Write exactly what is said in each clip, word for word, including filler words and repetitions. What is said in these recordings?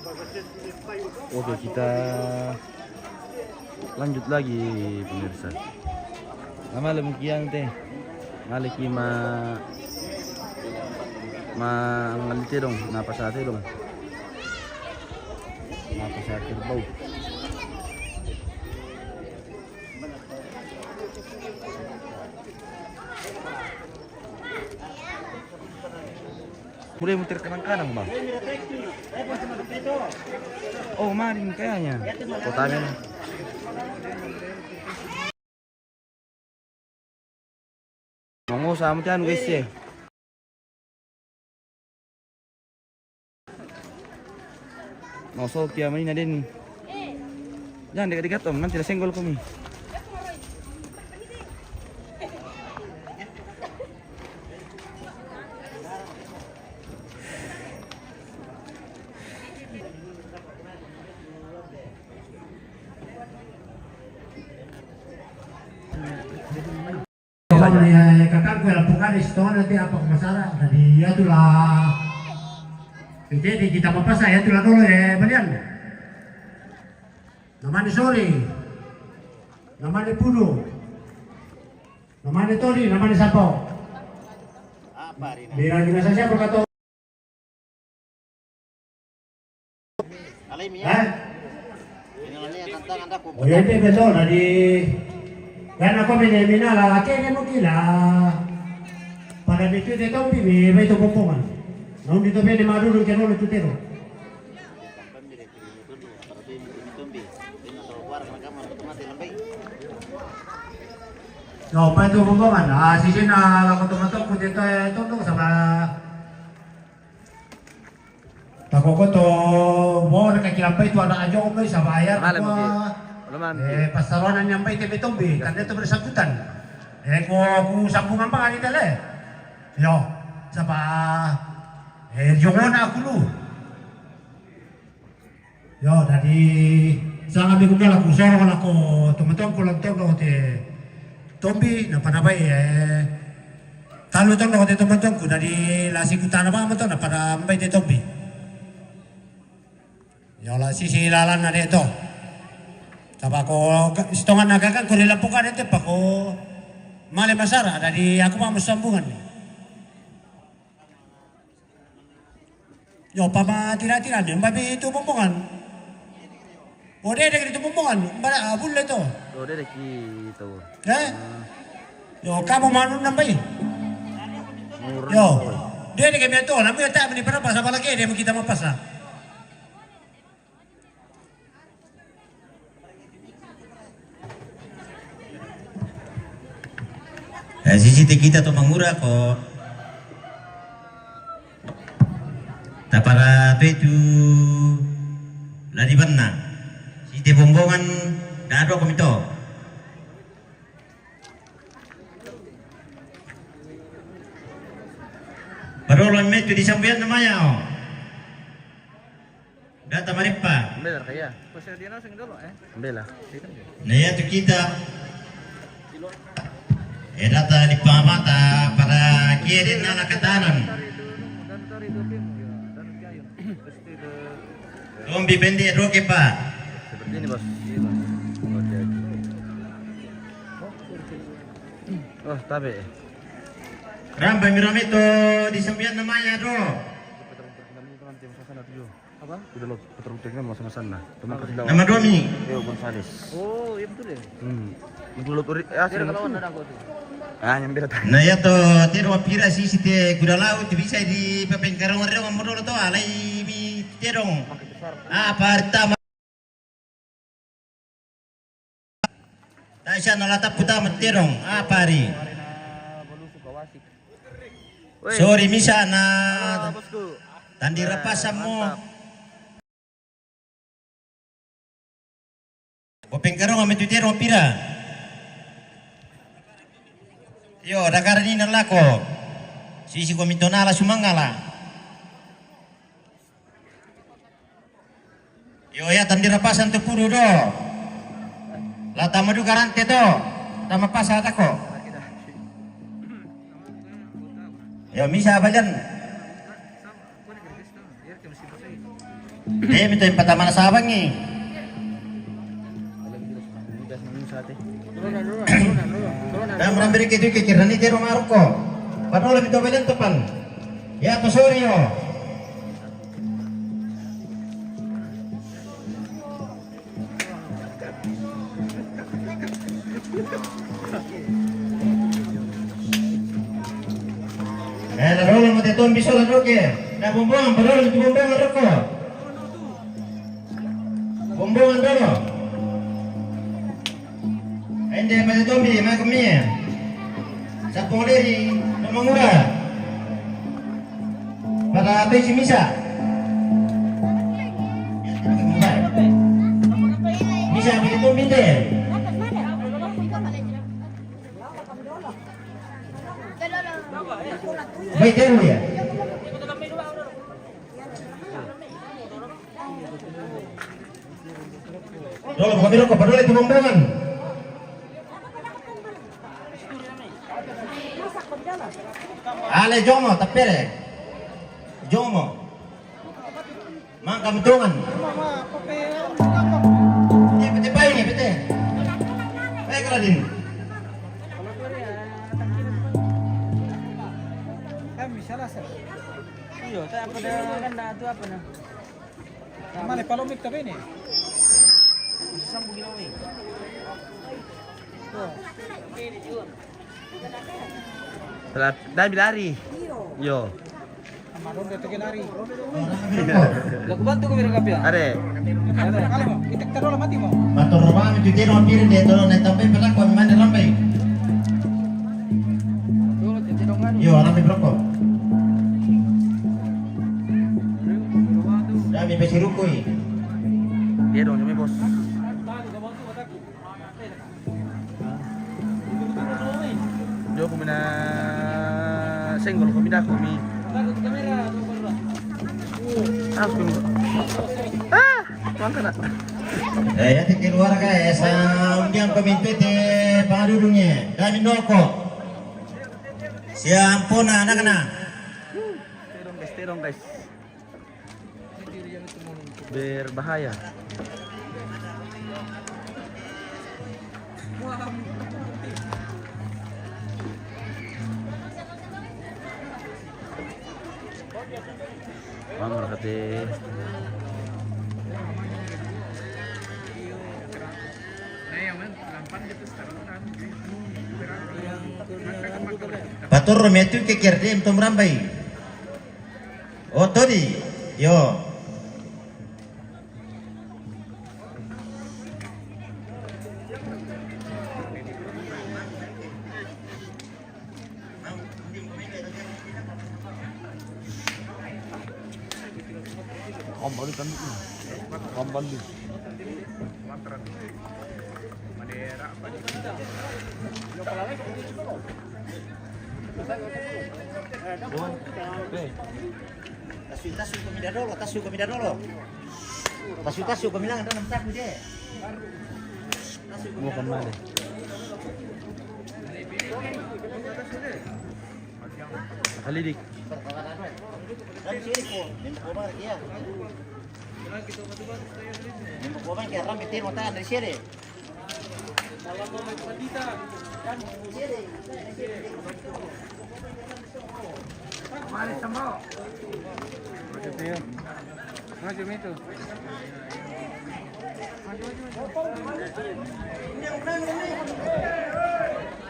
Oke, kita lanjut lagi, pemirsa. Nama lagi kian teh? Maliki ma, ma ngalite dong, napa sate dong? Napa sate bau? Mulai muter kanang-kanang, Bang. Oh, maring kayaknya. Kotanya. Mau sama tian, guys, ya. Mau so kia main ada ni. Jangan dekat-dekat, Om, nanti ada senggol kami. Kakakku yang pukade sitongan nanti apa masalah, jadi ya itulah. Jadi kita mapasa ya itulah dulu ya, balian. Namanya sorry. Namanya pudu. Namanya tori, namanya sapo. Apa hari ini? Bila kita saja berkata Alai mi. Hah? Ini lah ni tantangan dah aku. Oh, ya, itu betul. Tadi kan aku mene mina lah, akhirnya mungkin lah. Pada itu dia tahu pi mi, baik tu pombongan. Namun itu mene madulu ke nolo tu tero. No, baik tu pombongan. Ah, sisi na la koto matok ku teta tonto sama. Tako koto mo na kakilampai tu anak ajo ko mai sabayar. Malam ko. Malam, Ki. Eh, pasaroan yang pai te betombe, tanda tu bersangkutan. Eh, ko ku sambungan pa kali tele. Yo, saba. Eh, jongona aku lu. Yo, dadi sanga be gundala ku soro lako tomatongku lantong do te tombi, na pada bai, eh, talu tong do te tomatongku, dadi lasi kutana ba matong, na pada bai te tombi. Yo, la sisi lalan na de to. Tapa ko ga-, sitongan na gagang ko lila poka de te pako male masara, dadi aku ba mo sambungan. Yo, pama tira-tira ni, mbabi tu pombongan. O, dede ki tu pombongan, mbala, ah, bulle to. O, dede ki to. Eh? Yo, kamu manu nambai. Yo, dede ki to, namu ya tak meni berapa sama lagi dia kita mapasa. Eh, sisi te kita to mangura ko. Tapara tu itu ladi banna. Sisi te bombongan dado ko mito. Padolo me tu di sambian namanya, oh. Data marippa. Ambil lah, kaya. Ambil lah. Na iya tu kita. Eh, data di pamata pada kiede na nakatanan. Tombi pende roke pa. Seperti ini, Bos. Oke, oke. Oh, tabe. Ramba miramito di sambian namanya do. Apa? Udah lo, putar-putar kan masa-masa nah. Teman kasih lawan. Nama domi? Theo Gonzales. Oh, iya betul ya. Hmm. Untuk lo turi, ya, sih. Ah, yang beda tadi. Na iya to, tero pira sisi te kuda laut bisa di pepengkarong reo modolo to alai mi terong. Ah, pertama. Taisa na lata puta materong, apa ri? Sorry, misa na tandi rapasan mo. Bopeng karong ame tu terong pira? Yo, dagara ni na lako. Sisi ko mitonala sumangala. Yo, ya, tandira pasan tu puru do. La tama du garante do. Tama pasa tako. Yo, misa bajan. Demi tu yang pertama na sabang ni. Dan ramai dikit-dikit kira ni dia rumah rokok. Padahal lebih tu belen tepan. Ya tu sorry yo. Eh, na rolo mo te tombi sola doke. Na bumbong, padahal lebih bumbong rokok. Bumbong dolo. Ende mate tombi, mai kami. Sapong deri, na mangura. Para pe si misa. Misa, mate tombi te. Bai teru ya. Dolo, bukan rokok, padahal itu bumbongan. Ale, jomo, tapere. Jomo. Mangka mutungan. Ini pete pai ni, pete. Pai kala din. Kami salah sa. Iyo, tak apa dah, kan dah tu apa dah. Mana palomik tapi ni? Sambung gila ni. Telah, dah lari. Yo. Sama dong dia tekan lari. Lah, aku bantu kau mereka pia. Are. Are. Kalau mau, kita kita dulu mati mau. Matur roba itu dia mau piring dia tolong naik tampai pernah kau mana rampai. Dulu kita dong kan. Yo, rampai berapa? Dami pesi rukui. Dia dong, kami bos. Joko mina senggol ko mi dako mi. Ah, ko mi. Ah, tuan kana. Eh, ya, ti keluarga, eh, sa undian pemimpin te pangadudungnya. Dami noko. Siampona, anak-anak. Terong, guys, terong, guys. Berbahaya. Mamar kate. Patur metu ke kerdem tom rambai. Oh, todi. Yo. Kambali kan. Kambali. Tasu, tasu kami dah dolo, tasu kami dah dolo. Tasu, tasu kami lang, dah nampak je. Tasu kami dah dolo. Kalidik. Ram sini ko, nim ko bang kia. Nim ko bang kia, ram betul mata dari sini.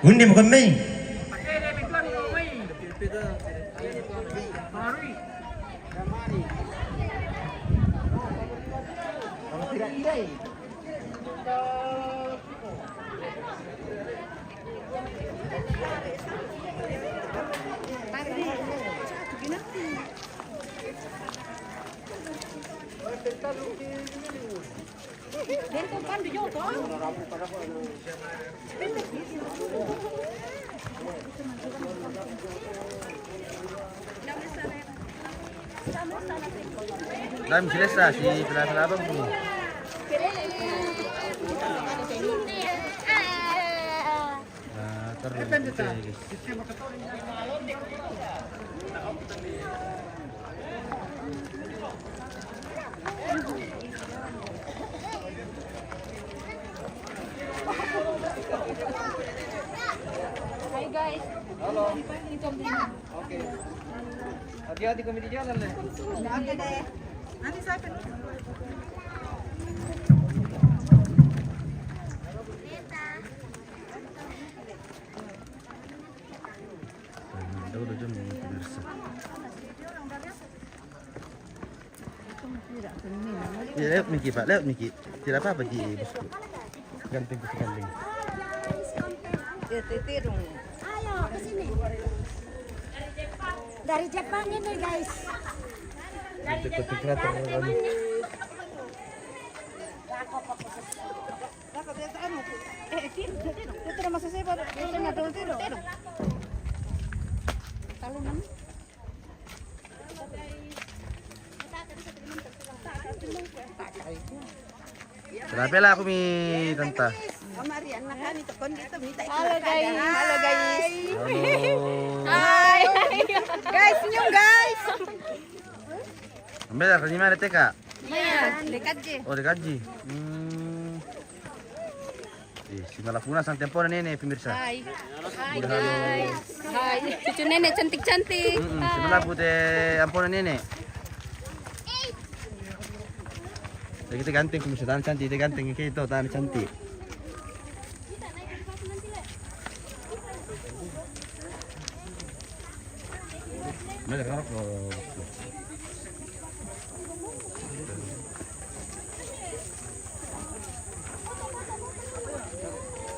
Undi bukan main. Kalau tidak, tidak. Dami si Lesa, si pela-pela abang tu. Ah, terus. Oke, guys. Hati-hati kau di jalan deh. Oke deh. Nanti saya Nah, ada udah jam ini, pemirsa. Ya, lewat miki, Pak, lewat miki. Tidak apa-apa, Ki, bosku. Ganteng, bosku, ganteng. Ya, tete dong. Ayo, ke sini. Dari Jepang ini, guys. Dari Jepang, Jepang, Jepang. Kenapa lah aku mi tanta? Halo, guys. Halo, guys. Halo. Hai. Guys, senyum, guys. Ambil dari mana, T K? Iya, dekat je. Oh, dekat je. Hmm. Ih, si Malapuna sang tempo nene, pemirsa. Hai. Hai, guys. Hai. Cucu nenek cantik-cantik. Mm-mm, si Malapu te ampona nene. Ya, kita ganteng, pemirsa, tanah cantik, kita ganteng, kita tanah cantik. Mana kalau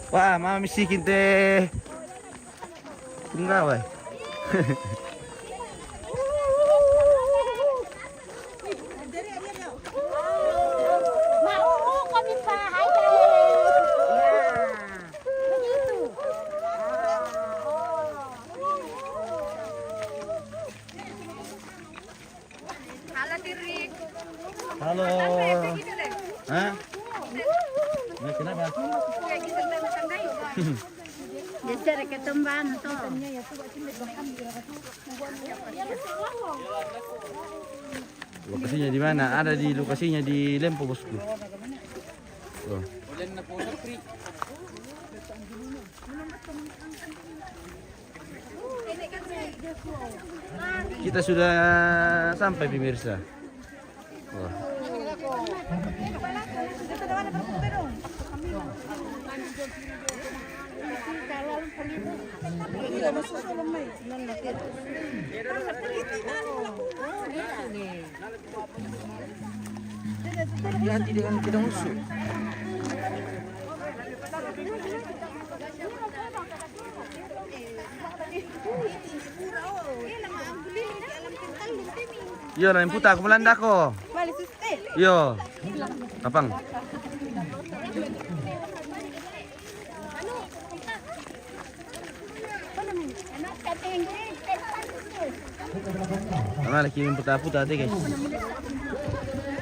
Wah, mama misikin te. Tunggu, weh. Halo, Tirik. Halo. Hah? Nah, kenapa? Geser ke tembang tuh. Lokasinya di mana? Ada di lokasinya di Lempo, bosku. Tuh. Kita sudah sampai, pemirsa. Wah. Hati-hati dengan kita musuh. Iyo, na imputa aku Belanda ko. Iyo. Kapang. Mana lagi main puta-puta teh, guys?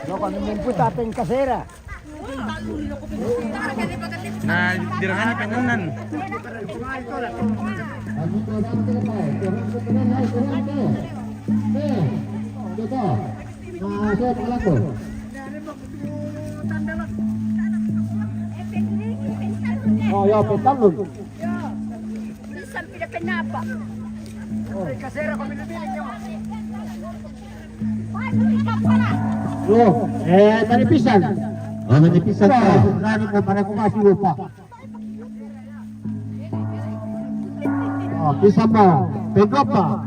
Lo kan main puta peng kasera. Nah, dirhani pengenan. Oh, ya, petang. Yo, eh, tadi pisang. Oh, tadi pisang. Tadi ko, pada ko masih lupa. Oh, pisang mo. Pegopa.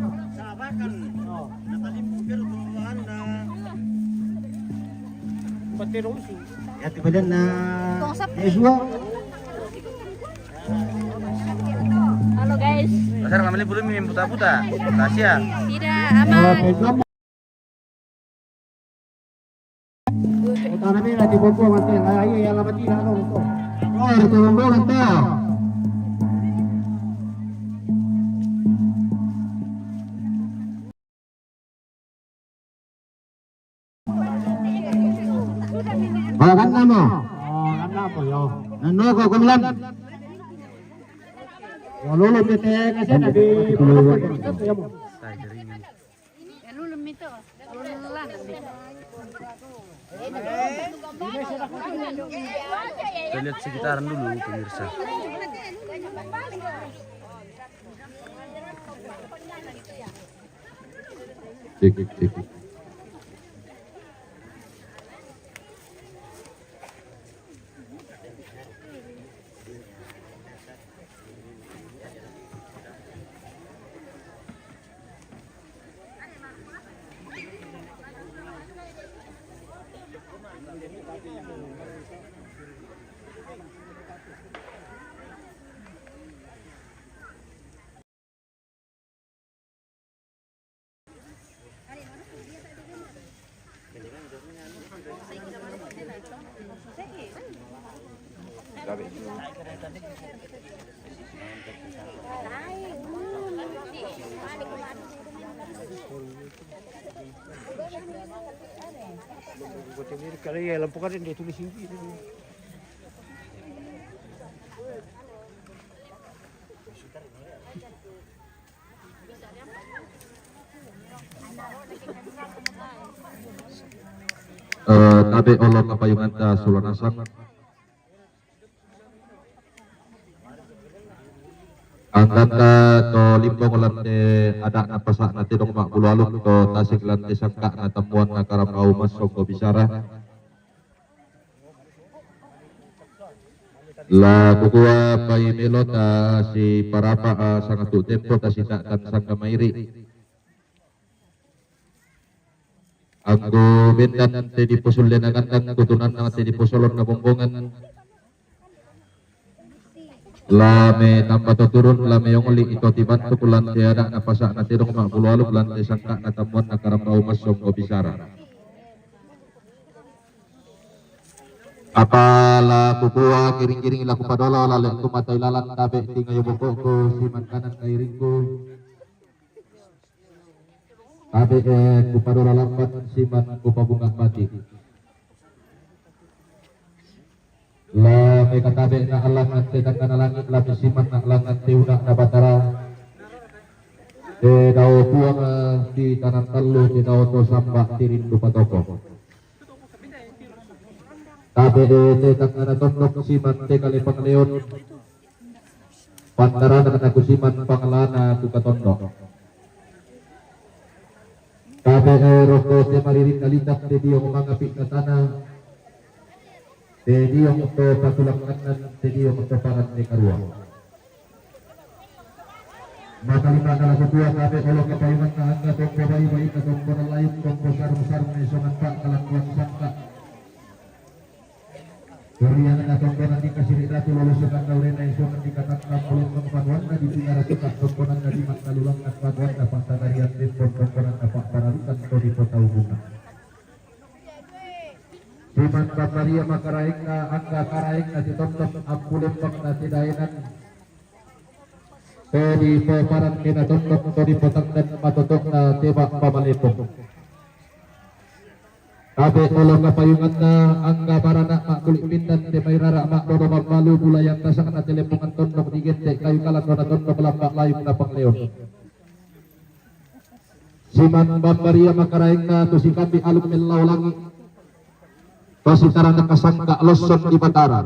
Ya, tiba dan na. Yesua. Halo, guys. Pasar ngambil belum ini puta-puta. Tasya. Tidak, aman. Tanah merah di Bogor, nanti. Ayo, yang lama tidak, no, no. Oh, ada rombongan, toh. Bawa kan nama? Oh, kan apa, yo? Nano ko kemilan. Walau lo bete kasih tadi. Ya, lulu mito. Lulu lang. Kita lihat sekitaran dulu, pemirsa. Cek, cek. Kalau iya, lampu kan dia tulis tinggi. Eh, tabe' olo' kapayunganta sola nasang. Anggatta to Limbong lan te ada'na pasa'na tedong ma'bulu aluk, to Tasik lan te sangka'na tammuanna karambau massongko bisara. La kukua pai melo ta siparapa, a, sangatu tempo ta sita'tan sangka mairi'. Anggo bendan te diposulle na gandang, kutunanna te diposolon na bombongan. La me tamba to turun, la me ongli ito tibantuk lan te ada'na pasa'na tedong ma'bulu aluk lan te sangka'na tammuanna karambau massongko bisara. Apa la kukua kiring-kiring la kupadolo, la le' tu mata ilalan tabe' tingayo boko'ku siman kanan kairingku. Tabe', eh, kupadolo lambat siman kupabunga' bati'. La me katabe' na alangan te tangngana langit, la me siman na alangan te una'na Batara. Te dao Puang, eh, di tanan tallu, te dao to samba' tirindu patoko. Tabe', eh, te tangngana tondok siman te kale pangleon. Pandarana na kusiman pangalana kukatondok. Tabe', eh, rokko te mariring na litak, te diong mangapi' na tana, te diong to patulang annan, te diong to paran ne karua. Mata lima na la kukua tabe' olo' kapayunganna angga tompo bai-bai na tompo na layuk tompo sarung-sarung ne songan pa' kalakuan sangka. Turianna tongkonan di Kasiri Datu lolo sokak daurena isongan di Katakang Bulong panuanna di Pinara sokak tongkonanna di Mangkalulang panuanna Pangsagarian Timpon tongkonanna Pak Pararukan to di Kota Ubungan. Siman Bataria makaraengna angga karaengna titondok ampulempang na tidaenan. To di poparan kena tondok to di potangdan matotokna tebak pamalepong. Tabe' olo' kapayunganna angga barana ma'kuli' pindan te mai rara' ma'dodo mammalu bulayan tasakna te lempongan tondok di gette' kayu kalan dona tondok lamba' layuk na pangleon. Siman bambaria makaraengna to sikambi' aluk mellao langi'. To sitaranak kasangka' losson di Batara.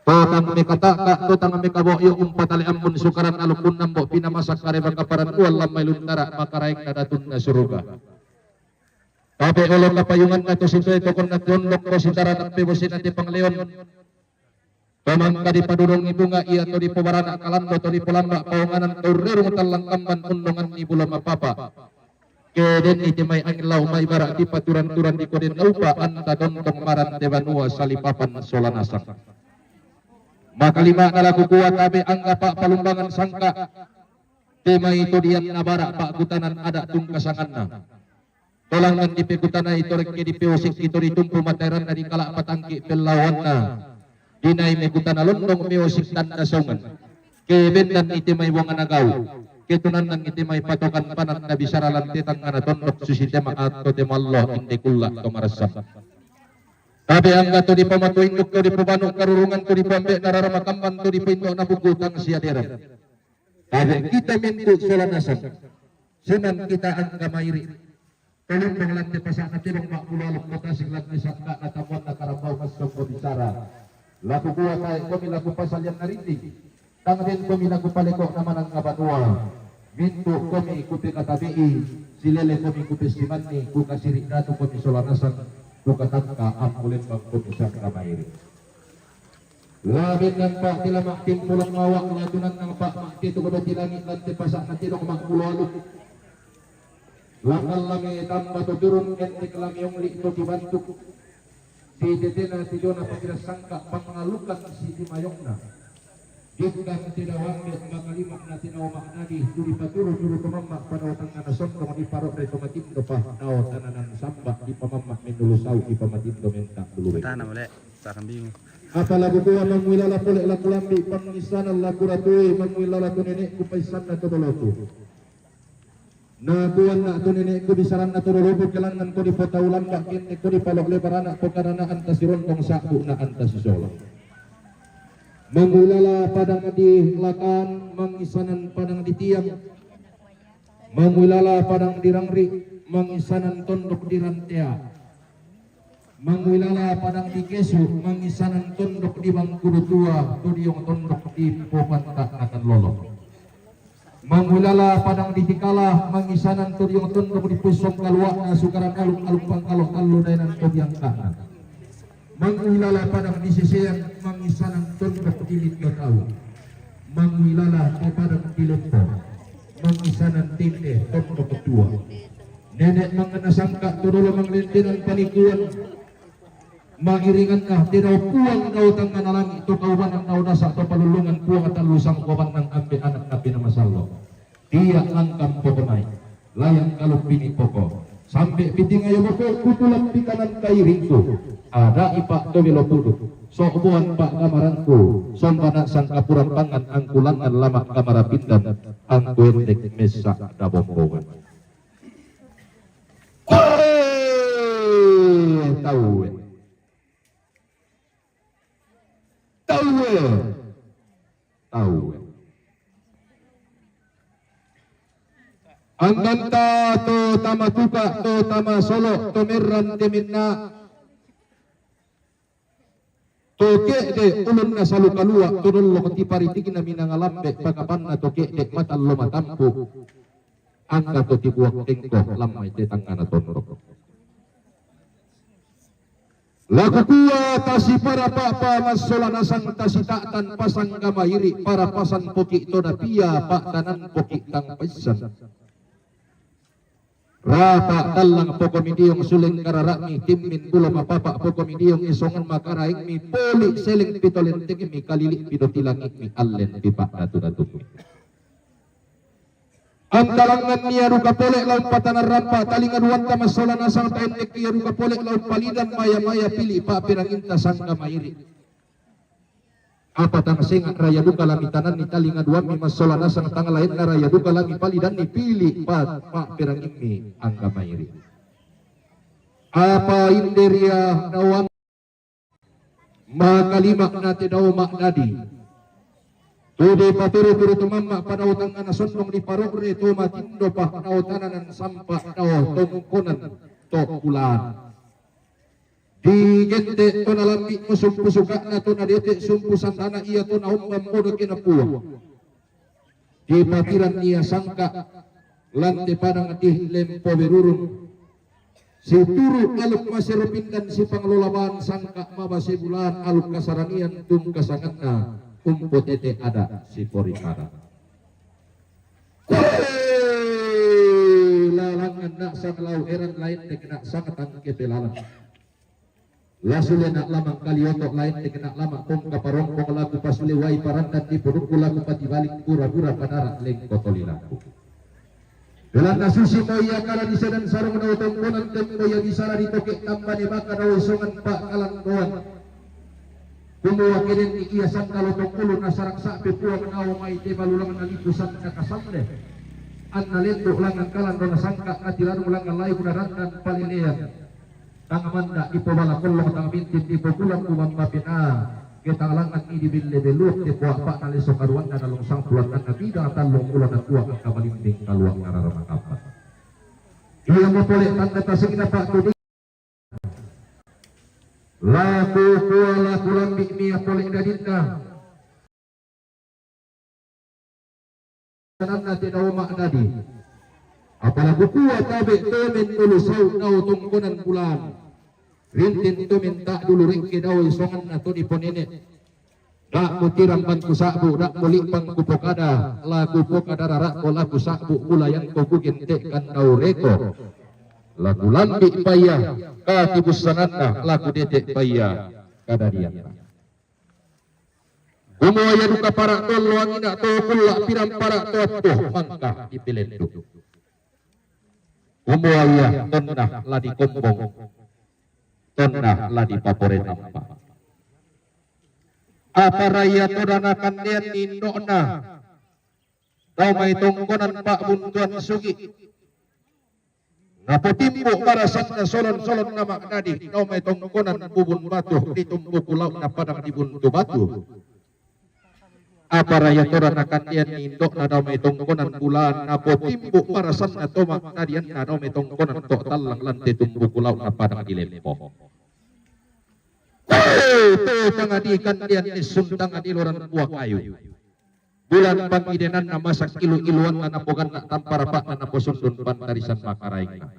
To tang mekata'ka', to tang mekabo'yo' umpatale'an mun sukaran alukkunna mbo' pinamasak kareba kaparannuan lammai luntara' makaraengna datunna suruga. Tabe' olo' kapayunganna to sitoe tokonna tondok to sitaranak pebosena te pangleon. To mangka dipadudongi bunga' ia to dipobarana' kalando to dipolamba' paonganan to urrerung tallang kamban undonganni bulo mapapa. Ke denni te mai angin lao' mai bara' dipaturan-turan di koden naupa anta dontong maran te banua salipapan sola nasang. Makalima'na la kukua tabe' angga pa'palumbangan sangka'. Te mai to dianna bara' pa'kutanan ada' tungkasanganna. Tolangan dipekutanai to rekke dipeosikki to ditumpu mataeranna di kala' patangki' pellaoanna. Dinai mekutana londong meosik tanda songan. Ke bendan ite mai buangana gau'. Ke tunannan ite mai patokan panan na bisara lan te tangngana tondok susi te ma'at to te mallo inde kulla' to marassang. Tabe' angga to dipamatuo induk to dipobanu' karurungan to dipoambe' na rara makamban to dipoindo' na buku tang siaderan. Tabe' kita mintu' sola nasang. Siman kita angga mairi'. Tolong dong lan te pasa'na tedong ma'bulu aluk to tasik lan te sangka'na tamuanna karambau massongko bisara. La kukua tae' komi la kupasalian na rinding. Tang den komi la kupaleko'na manang na banua. Mintu' komi kupekatabe'i. Silele komi ku pessimanni, ku kasiri' datu komi sola nasang, ku katangka ampulembang komi sangka mairi'. Labennan pa' ti la ma'timpulang mawa', la tunannang pa' ma'teto' kodo ti langi' lan te pasa'na tedong ma'mulo aluk. Lakkan la metamba to turung, endek la meongli' to tibantuk. Sitetena ti diona pakira sangka' pangalukan si timayongna. Dikkan ti dao ambe' makalima'na ti dao ma'nadi tu dipaturu-turu to mamma' padao tangngana sondong diparo're to matindo pa dao tananan samba' dipamamma' mennulu sau' dipamatindo menta buluwe. Tanam le, takkan bingung. Apa la kukua mangngilala pole la kulambi' pangissanan la kuratui mangngilala tu nene'ku paissanna to doloku. Nakuanna tu nene'ku bisaranna to doloku, kelangan ko dipotau lamba' kenne ko dipalo' lebarana' to kadana'an tasirondong sa'bu'na anta sisola. Mangngilala padang di Lakan, mangissanan padang di Tiang. Mangngilala padang di Rangri', mangissanan tondok di Rantea. Mangngilala padang di Kesu, mangissanan tondok di Bangkudu Tua, tu diong tondok di Popanta Nakan Lolo. Mangngilala padang di Tikala, mangissanan tu diong tondok di Pussong Kalua'na Sukaran Aluk-aluk Pangkalo tallu daenan to diangka'na. Mangngilala padang di Sesean, mangissanan tondok di Lindo Tau. Mangngilala to padang di Lempo, mangissanan tinde tondok tua. Nene' mangngana sangka' to dolo manglentenan panikuan. Ma'iringanna te dao Puang dao tangngana langi' to kaubanan dao dasa' to palullungan Puang tallu sangko bannang ambe' ana'na pinamasallo'. Tia' langkan poko mai, layang kaluppini poko. Sampe' pitingayo boko' kutulak pikanan kairingku. Ada'i pa' to belo puduk. So'boan pa' kamarangku. Sombana' sangkapura pangan angkulangan lama' kamara pindan. Angku endek messa' dabombongan. Koe! Taue. Taue. Taue. Anganta to tama tuka', to tama solo', to merran te menna'. To ke'de' ulunna salu kalua', to dollok ti paritikna minanga lambe' pakapanna to ke'de' matallo matampu'. Angka to ti buak tengko lammai te tangngana tondok. La kukua tasiparapa'pa massola nasang tasita'tan pasangka mairi' parapasan poki' to dapia pa'tanan poki' tang paissan. Rapa' tallang pokomi diong suleng karara'mi timmin bulo mapapa' pokomi diong isongan makaraengmi poli' seleng pitolentengmi kalili' pido tilangi'mi allen pipa'datu-datummi. Antalangan nia duka pole' la umpatanarrampa talinga duanta massola nasang taendek ia duka pole' la umpalidan maya-maya pili' pa'peranginta sangka mairi'. Apa tang senga' raya duka la mitananni talinga duammi massola nasang tang laenna raya duka la mipalidanni pili' pa-, pa'perangimmi angka mairi'. Apa inderia dawam Makalima'na te dao ma'nadi. Tu dipaturu-turu to mamma' padao tangngana sondong diparo're to matindo pa dao tananan sampa' dao tongkonan to kulaan. Digente' to nalambi' mo sumpu suka'na to nadete' sumpu sandana ia to naombang modo kena Puang. Dipatiran ia sangka' lan te padang di Lempo Berurung. Situru' aluk masero pindan sipanglolabaan sangka' mabase bulaan aluk kasaranian tungkasanganna umpotete ada' siporipada. Koe lalangan na' sang lau eran lain dek na' sang tangke pelalan. La sule na' lamang kalioto' lain tekena' lama' pong kaparongkong laku pasule wai parandan di pudukku laku patibalik pura-pura panara' lengko tolilaku. Belanna susi mo ia kala di sedan sarong dao tongkonan tempo ia bisara di toke' tambane baka dao isongan pa'kalandoan. Kumua kedenni ia sandalo tongkulu nasarak sa'pe puang dao mai te balulang nalipu sanda kasamle. Anna lendu' langan kalandona sangka' natiladung langan layu kudarandan palelean. Tang manda' dipobala kollong tang mintin dipokulang umamma pena. Ketalangan idi bille beluak te poa pa'na leso karuanna dalung sangpulan anna bidang tallung pulo na tua angka balimbing kaluang narara makapat. Ia mo pole tanda tasingna pa'tu di laku kua laku lambi' mia pole dadinna. Kananna te dao ma'nadi. Apala kukua tabe' tomen nulu sau' dao tongkonan bulan. Rintin tomen ta'dulu rekke dao isonganna to niponene'. Da' kutiran bang kusa'bu', da' muli'bang kupokada, la kupokada rara'ko la kusa'bu' mulayanko kugente'kan dao reko. La kulambi' paia, katibussananna la kudete' paia kadadianna. Kumua ia duka para' to alloang ina' to kulla' pirang para' to atto mangka dipelendu'. Kumua ia tonna la dikombong, tonna la dipaporetampa. Apara ia toda nakandean ni indo'na dao mai tongkonan pa'buntuan sugi'. Napotimbu' barasanna solon-solon nama'dadi dao mai tongkonan bubun batu ditumbuku lau'na padang di buntu batu. Apara ia toda nakandean ni indo'na dao mai tongkonan bulan, napotimbu' barasanna to ma'dadianna dao mai tongkonan to' tallang lan te tumbuku lau'na padang di lempo. Hei, to tanga dikandean ni sun tanga di loran bua kayu. Bulan pangidenanna masak ilu-iluanna napoganna' tamparapa'na naposundun pantarisan makaraengna.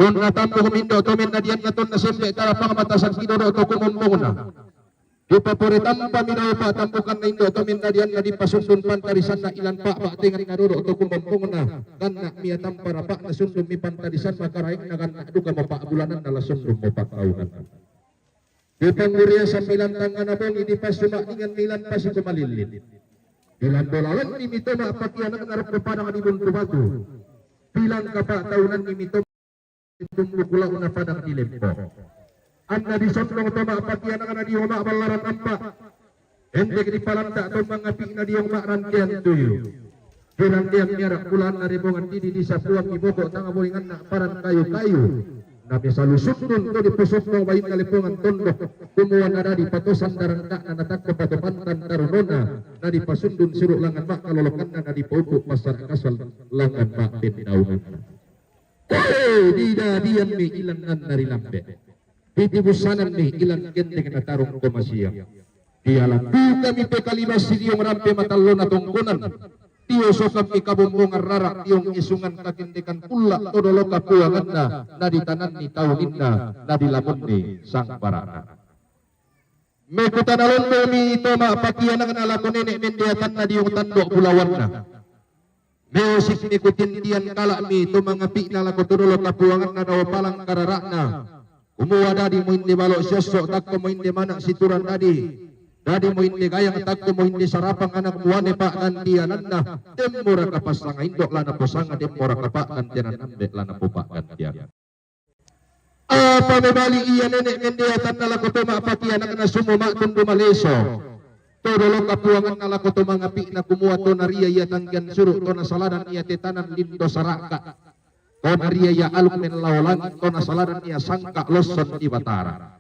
Tonna tambuh mindo' to mennadianna tonna sembe' tarapang mata sakki dodo' to kumombongna. Dipaporetampa mi dao pa'tambukanna indo' to mennadianna dipasundun pantarisanna ilan pa'ba'tenganna dodo' to kumombongna, ganna' mia tamparapa'na sundun mi pantarisan makaraengna ganna' duka mo pa'bulananna la sundun mo pa'taunanna. Dipanguriasan milan tangngana bongi, dipassuma'ningan milan pasiko malillin. Bilang dolalanni mi to ma'pakianakna rokko padang di buntu batu. Bilang kapa'taunanni mi to tumbuku lau'na padang di lempo. Anna disondong to ma'pakianakna dio ma'ballaran ampa'. Endek dipalanda' to mangapi'na dio ma'rantean tuyu. Dirantean miara' bulanna rebongan didi disapuang miboko tanga bolinganna paran kayu-kayu. Na misalu sundun to diposokno bainna lepongan tondok, kumua nadadi patosan darangka'na natakko pato pantan tarunona, nadipasundun suru' langan ma'kalolokanna nadipaupu' passara' kasal langan ma'pendaunganna. Hei, didadian mi ilannanna ri lambe'. Ditibussananni ilan gendeng natarung komasiang. Dialang dukami pekalibassi diong rampe matallona tongkonan. Tiosokammi kabombongan rara' diong isungan kakendekan kulla' to dolo kapuanganna, naditananni tauninna, nadilamunni sangbara'na. Mekutana londomi to ma'pakianakna lako nene' mendeatanna diong tando' bulawanna. Meosikmi kutindian kala'mi to mangapi'na lako to dolo kapuanganna dao palang karara'na. Kumua dadi mo inde balo' siosso' takko mo inde mana' siturang dadi. Dadi mo inde gayang takko mo inde sarapang anak muane pa'gantiananna. Temmoraka passanga indo' la naposanga, temmoraka pa'gantianan ambe' la napopa'gantian. Apa mebali ia nene' mendeatanna lako to ma'pakianakna sumu ma'tundu maleso. To dolo kapuanganna lako to mangapi'na kumua to naria ia tanggian suru', to nasaladan ia tetanan lindo sara'ka. To naria ia aluk menlao langi', to nasaladan ia sangka' losson di Batara.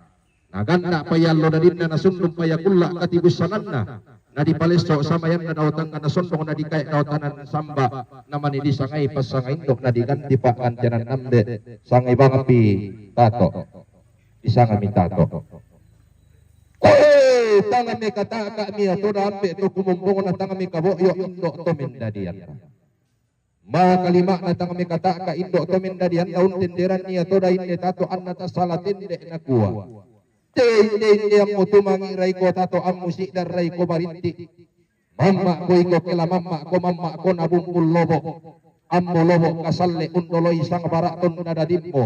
Naganna' pa ia allo dadinna nasundun pa ia kulla' katibussananna. Nadipalesso' samayanna dao tangnga nasondong nadikae' dao tanan samba', namane disangai passanga indo' nadiganti pa'gantianan ambe', sangai bangpi Tato'. Disangami Tato'. Koe, tanga mekata'ka mia toda ambe' to kumombongna tanga mekabo'yo indo' to mendadianna. Makalima'na tang mekata'ka indo' to mendadianna untenderanni ia toda inde Tato' anna tassala tende' nakua. Te inde-inde ammu tumangi' raiko Tato' ammu si'dar raiko barinti'. Mamma'ko iko kela mamma'ko mamma'ko nabumbul lobo'. Ammu lobo' kasalle undoloi sangbara' tonna dadimmu.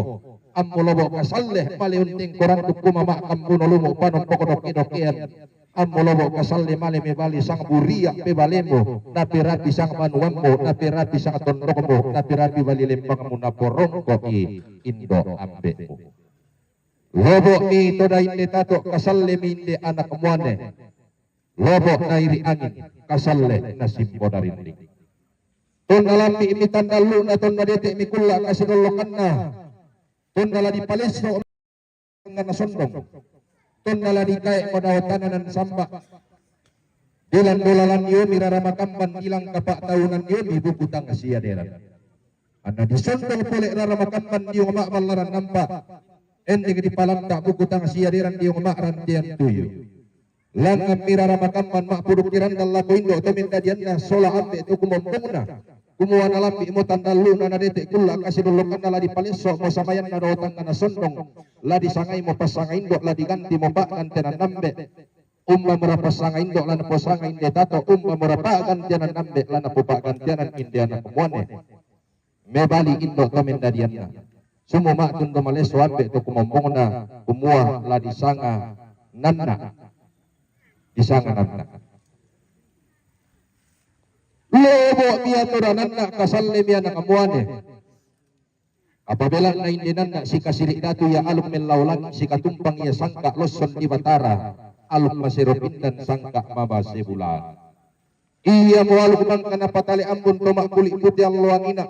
Ammu lobo' kasalle male untengko randukku mama'kammu nolumu panompo kodokke-dokkean. Ammu lobo' kasalle male mebali sang buria' pebalemu, naperapi sang banuammu, naperapi sang tondokmu, naperapi bali lembangmu, naporongko'i indo' ambe'mu. Lobo'mi toda inde Tato', kasallemi inde anak muane. Lobo' nairi' angin, kasalle nasimbo darinding. Tonna lambi'mi tandallu'na, tonna dete'mi kulla' kasinollokanna, tonna la dipalesso' tangngana sondong. Tonna la dikae' modao tananan samba'. Dilan dolalan iomi rara makamban, dilang kapa'taunan iomi buku tang siaderan. Anna disondong pole rara makamban dio ma'ballaran nampa'. Endeng dipalanta' buku tang siaderan dio ma'rantean tuyu. Langngammi rara makamban ma'pudukki randang lako indo' to mendadianna sola ambe' to kumompongna. Kumua na lambi' mo tandallu'na na dete' kulla' kasidollokanna la dipalesso' mo samayanna do tangngana sondong, la disangai mo passanga indo', la diganti mo pa'gantianan ambe'. Umba mora passanga indo' la naposanga inde tato, umba mora pa'gantianan ambe' la napopa'gantianan inde anak muane. Mebali indo' to mendadianna. Sumu ma'tun do malesso ambe' to kumombongna, kumua la disanga nanna'. Disanga nanna'. Lobo' mia to da nanna' kasalle mia anak muane. Apa bela'na inde nanna' sikasiri' datu ia aluk mellao langi', sikatumpang ia sangka' losson di Batara, aluk masero pindan sangka' mabase bulaan. Ia mo aluk bangka napatale ambun toma' kuli' puti alloangina.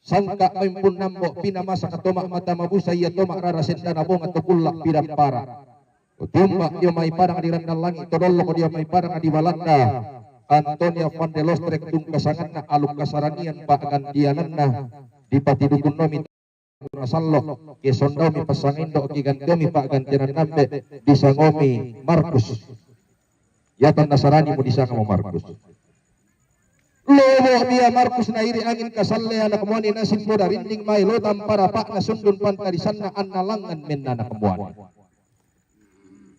Sangka' maimpun nambo' pinamasak toma' mata mabusa ia toma' rara sendana bonga to kulla' pidampara. Tumba dio mai padang di Randang Langi', to dollok dio mai padang di Balanda. Antonio Van de Lostrek dungka sanganna aluk kasaranian pa'gantiananna dipatidukun nomi na sallo', ke sondomi passanga indo', ke gantomi pa'gantianan ambe', disangomi Markus. Ia tanna sarani mo disanga mo Markus. Lobo' mia Markus na iri angin kasalle anak muane na simbo darinding mai lo tampara pa'na sundun pantarisanna anna langngan menna anak muane.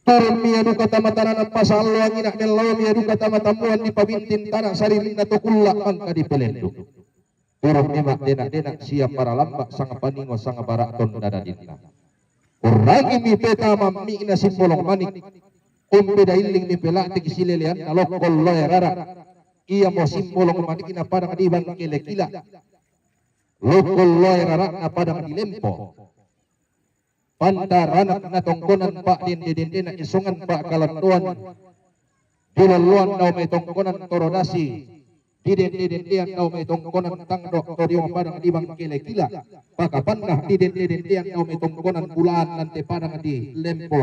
Turun mia duka tama tana nappasa alloangina, mellao mia duka tama tammuan di pabintin tana saririnna to kulla' mangka dipelendu. Turun mima dena-dena sia paralamba sang paningo sang bara tonda dadinna. Urrangi mi peta mammi'na Simbolong Manik. Umbe dailling mi pela'tik sileleanna lokkon loe rara. Ia mo Simbolong Manik na padang di Bangkele Kila. Lokkon loe rara na padang di Lempo. Pantaranak na tongkonan pa'dende-dendena isongan pa'kalandoan. Dilolloan dao mai tongkonan Torodasi. Didende-dendean dao mai tongkonan Tangdo to dio padang di Bangkele Kila. Pakapanna didende-dendean dao mai tongkonan Bulaan nante padang di Lempo.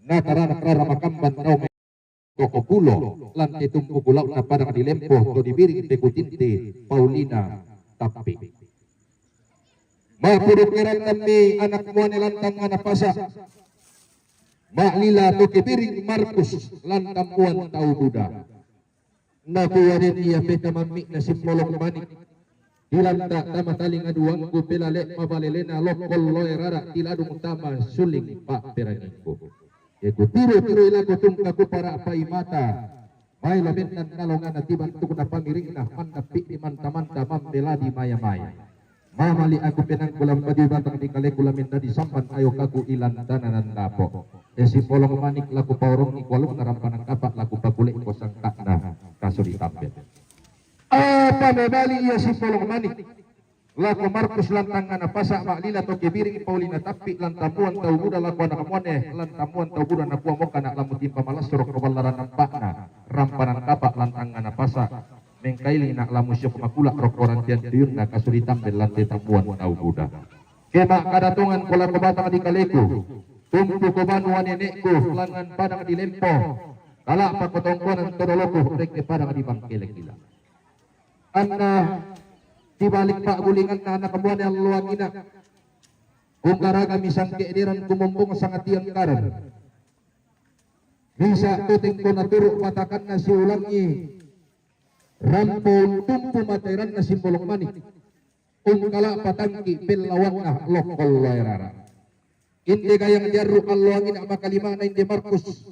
Na taranak rara makamban dao mai toko pulo, lan te tumpu kulau'na padang di Lempo to dibiring te kutinti Paulina Tappi. Ma'puduk irantanni anak muane lantang ana pasa. Ma'lila to kebiring Markus lan tammuan tau buda. Nakua den ia peta mammi'na Simbolong Manik. Dilanta tama talinga duangku pelale' mabalelena lokkon loe rara tiladung tama suling pa'perangingku. Ke kutiru-tiru ilako tungka kupara' pai mata. Mai lamennan nalongana tibantuk na pamiringna mandappi' di manta-manta mambela di maya-maya. Mamali' aku penangku lamba di batang di kaleku lamenna di samban ayo kaku ilan tananan dapo'. E Simbolong Manik laku paorongi kualung na rampanan kapa' laku pakule' ko sangka'na kaso di tambe. Apa mebali ia Simbolong Manik? Lako Markus lantang ana pasa' ma'lila to kebiring Paulina Tappi lan tammuan tau buda lako anak muane lan tammuan tau buda nakua mokana' lamu timpa malassu rokko ballaran ampa'na rampanan kapa' lantang ana pasa' mengkailina' lamu siok makula' rokko rantian tuyunna kaso di tambe lan te tammuan tau buda. Ke ma'kadatongan ko lako batang di kaleku, tumpu ko banua nene'ku langngan padang di Lempo, kala'pa ko tongkonan to doloku rekke padang di Bangkele Kila. Anna di balik pa'gulinganna anak muane alloangina. Unggaraga misangke' deran kumombong sangatiang karan. Misa' to tengko naturu' patakanna siulangi rampo untumpu materanna Simbolong Manik. Ungkala' patangki' pellawanna lokkon loe rara. Inde gayang diarru' alloangina makalimana inde Markus.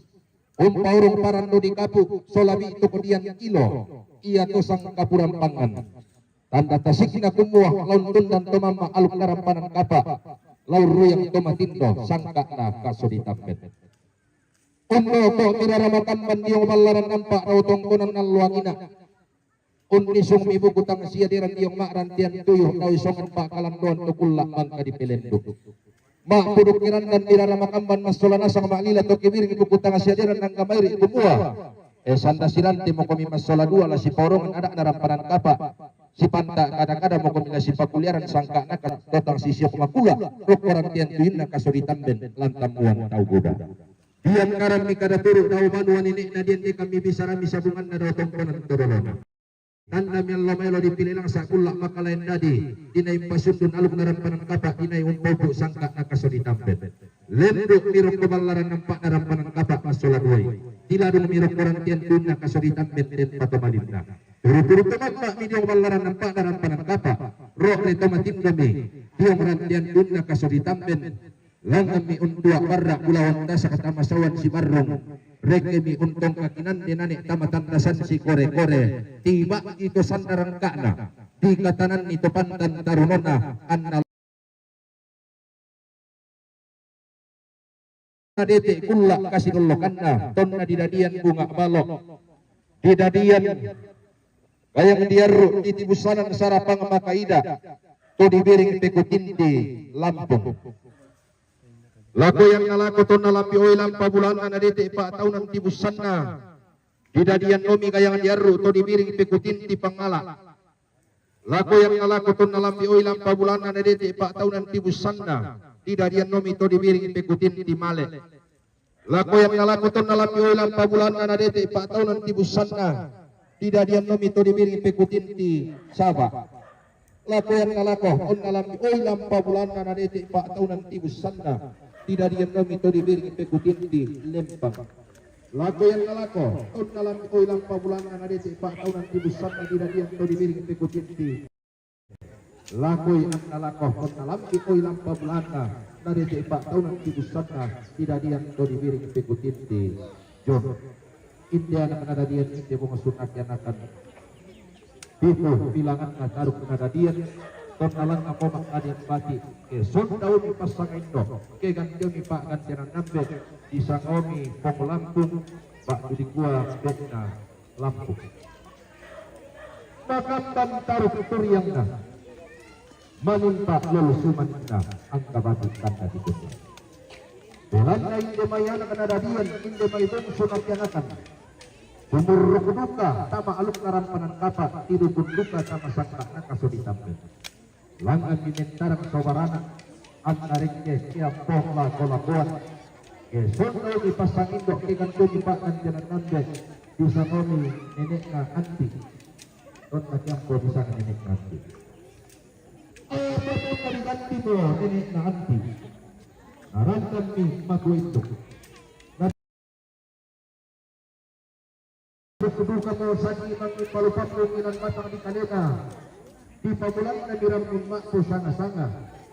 Umpaurung parando di kapu' sola bi' to kodian ilo ia to sangkapurampangan. Tanda tasikna kumua laun tundan to mamma' aluk narampanan kapa' laun ruyang to matindo sangka'na kaso di tamben. Ummoko' mirara makamban diong ballaran ampa' rau tongkonan alloangina. Unnisung mi buku tang sia deran diong ma'rantian tuyu dao isongan pa'kalandoan to kulla' bangka di pelendu. Ma'puduk irandan mirara makamban massola nasang ma'lila to kibiring buku tang sia deran nangga mairi' kumua. E sanda sirante mokomi massola dua la sipaorongan ada'na rampanan kapa'. Sipanta' kada-kada mokomi la sipakuliaran sangka'na ka totang sisiok makula' rokko rantian tuyunna kaso di tamben lan tammuan tau buda. Diangkaran mi kada turu' dao banua nene'na dian de kami bisarami sabunganna dao tongkonan to dolona. Tanda mi allo maelo dipile langsa' kulla' makalaen dadi, dinai umpasundun aluk narampanan kapa', dinai umpaupu' sangka'na kaso di tamben. Lendu' mi rokko ballaran ampa' narampanan kapa' massola duai. Tiladung mi rokko rantian tuyunna kaso di tamben den patomalinna. Turu-turu tumamma' mi diyong ballaran ampa' na rampanan kapa', ro' re to matimba mi diyong rantian dunna kasodi tamben, langngan mi untua' barra' bulawan tasak tamasawan si Barrung, rekke mi untong kakinande nane' tamatandasan si kore-kore, tiba' ito sanna rangka'na, dikatananni to pantan tarunona, anna na dete' kulla' kasidollokanna, tonna didadian bunga' balo', didadian gayang diarru' titibussanan sarapang makaida', to dibiring pekutinti lampung. Lako yan nalako tonna lambi' oilan pabulanna na dete' pa'taunan tibussanna, didadian nomi gayang diarru' to dibiring pekutinti pangala'. Lako yan nalako tonna lambi' oilan pabulanna na dete' pa'taunan tibussanna, didadian nomi to dibiring pekutinti male'. Lako yan nalako tonna lambi' oilan pabulanna na dete' pa'taunan tibussanna, didadian nomi to dibiring pekutinti saba'. Lako yan nalako tonna lambi' oilan pabulanna na dete' pa'taunan tibussanna, didadian nomi to dibiring pekutinti lempang. Lako yan nalako tonna lambi' oilan pabulanna na dete' pa'taunan tibussanna, didadian to dibiring pekutinti. Lako yan nalako tonna lambi' oilan pabulanna na dete' pa'taunan tibussanna, didadian to dibiring pekutinti jon. Inde anak nadadian, inde bongsu nakianakan. Pitu bilanganna taruk nadadian, tonna langngan mo ma'kadian bati', ke sonda omi passanga indo', ke ganti omi pa'gantianan ambe', disanga omi pong lampung, ba'tu dikua ambe'na lampung. Makamban taruk turiangna, manimpa lolo sumanna, angka bati' tanda dikunna. Belanna inde mai anak nadadian, inde mai bongsu nakianakan, sumurruk duka tama alukna rampanan kapa', tidukun duka tama sangka'na kasodi tamben. Langngan mi mentarang to barana', anna rekke kiampo lako-lakoan. Ke sonda omi passanga indo', ke ganti omi pa'gantianan ambe', disanga omi nene'na Anti'. Tonna kiampo disanga nene'na Anti'. Apa tonna diganti mo nene'na Anti'? Narangkan mi matua indo'. Dukamo saki manging palupammu ilan batang di kalena, dipamulanna mi rammun ma'pu sanga-sanga,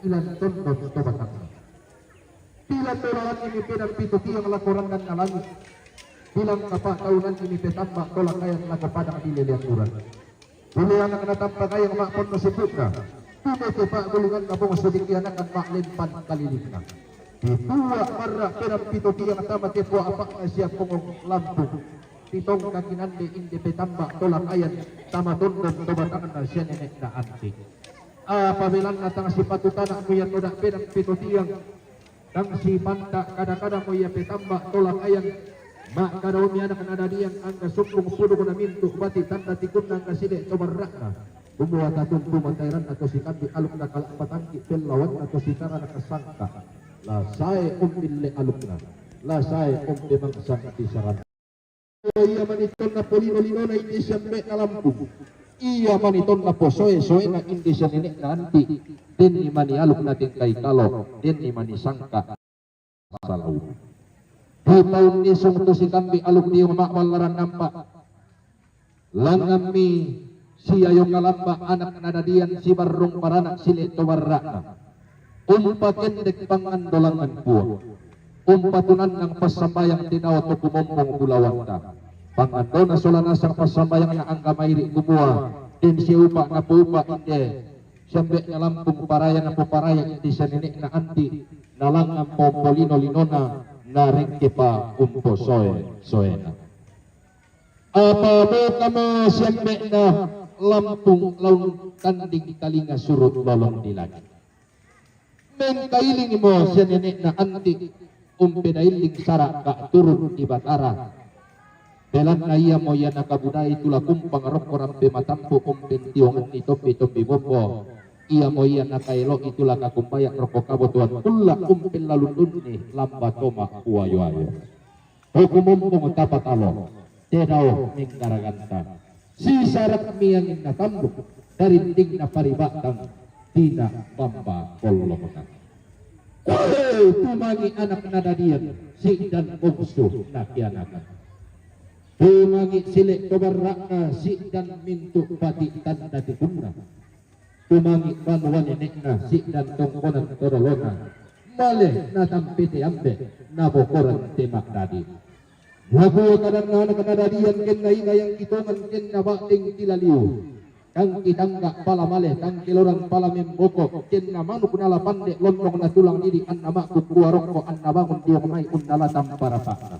ilan tondon to batangna. Dilan dolaranni mi penan pitu tiang lako randanna langi', dilan kapa'taunanni mi petamba' to lakayan lako padang dilelean uran. Bulu anak natampa gayang ma'ponno sipu'na, dumete pa'gulinganna bongsu dikianakan ma'lempan kalilingna. Ditua' barra' penan pitu tiang tama tepo apa'na sia pongong lampung. Ditongka kinande inde petamba' to lakayan tama tondon to batangna sia nene'na Anti'. Apa belanna tang sipatu tana'mu ianno da' penan pitu tiang. Tang sipanta' kada-kadamo ia petamba' to lakayan. Ma'kada omi anak nadadian, angga sumbung puduk na mintu' bati' tanda tikunna, angga sile' to barra'na. Kumua tatumpu matairanna to sikambi' aluk na kala'patangki' pellawanna to sitara na kasangka'. La sae umpille alukna, la sae umpe mangsang tisarana. Ia mani tonna polino-linona inde siambe'na lampung. Ia mani tonna posoe-soena inde sia nene'na Anti'. Denni mani aluk na tengkai kalo, denni mani sangka' salau. Dipaunnisung tu sikambi' aluk dio ma'ballaran nampa'. Langngan mi sia io kalamba anak nadadian si Barrung barana' sile' to barra'na. Umpakendek pangando langngan puang. Umpatunannang passambayang tinao to kumompong bulawanta. Pangandona sola nasang passambayangna angga mairi' kumua, den siupa' napoupa' inde siambe'na lampung, paraya napoparaya inde sia nene'na Anti', na langngan pompolino-linona, na rengkepa umposoe-soena. Apa bokamo siambe'na lampung laung tanding talinga surut lolong di langit. Mengkailingmo sia nene'na Anti', umpedailling sara' ka' turun di Batara. Belanna iamo ia nakabudai tu la kumpang rokko rampe matampu' umpentionganni tombi-tombi bombo. Iamo ia nakaelo'i tu la kakumbaya' rokko kabotoan kulla' umpellalundunni lamba toma' puayo-ayo. Hukum umpung tapatalo, tedao menggaraganta. Sisarak mianginna tambuk, darindingna pariba'tang, dina bamba kollokna. Koe tumangi anak nadadian, si'dan bongsu nakianakan. Tumangi' sile' to barra'na si'dan mintu' bati' tanda tikunna. Tumangi' banua nene'na si'dan tongkonan to dolona. Male natampe te ambe', nabokoran te ma'dadi. Nakua kadanna anak nadadian kenna ina yang kitongan kenna ba'deng kilaliu. Tang kitangga' pala male, tang kilorang pala memboko, kenna manuk nala pande' londong natulang didi' anna ma'kukkua rokko anna bangun dio mai unnala tampa rapa'na.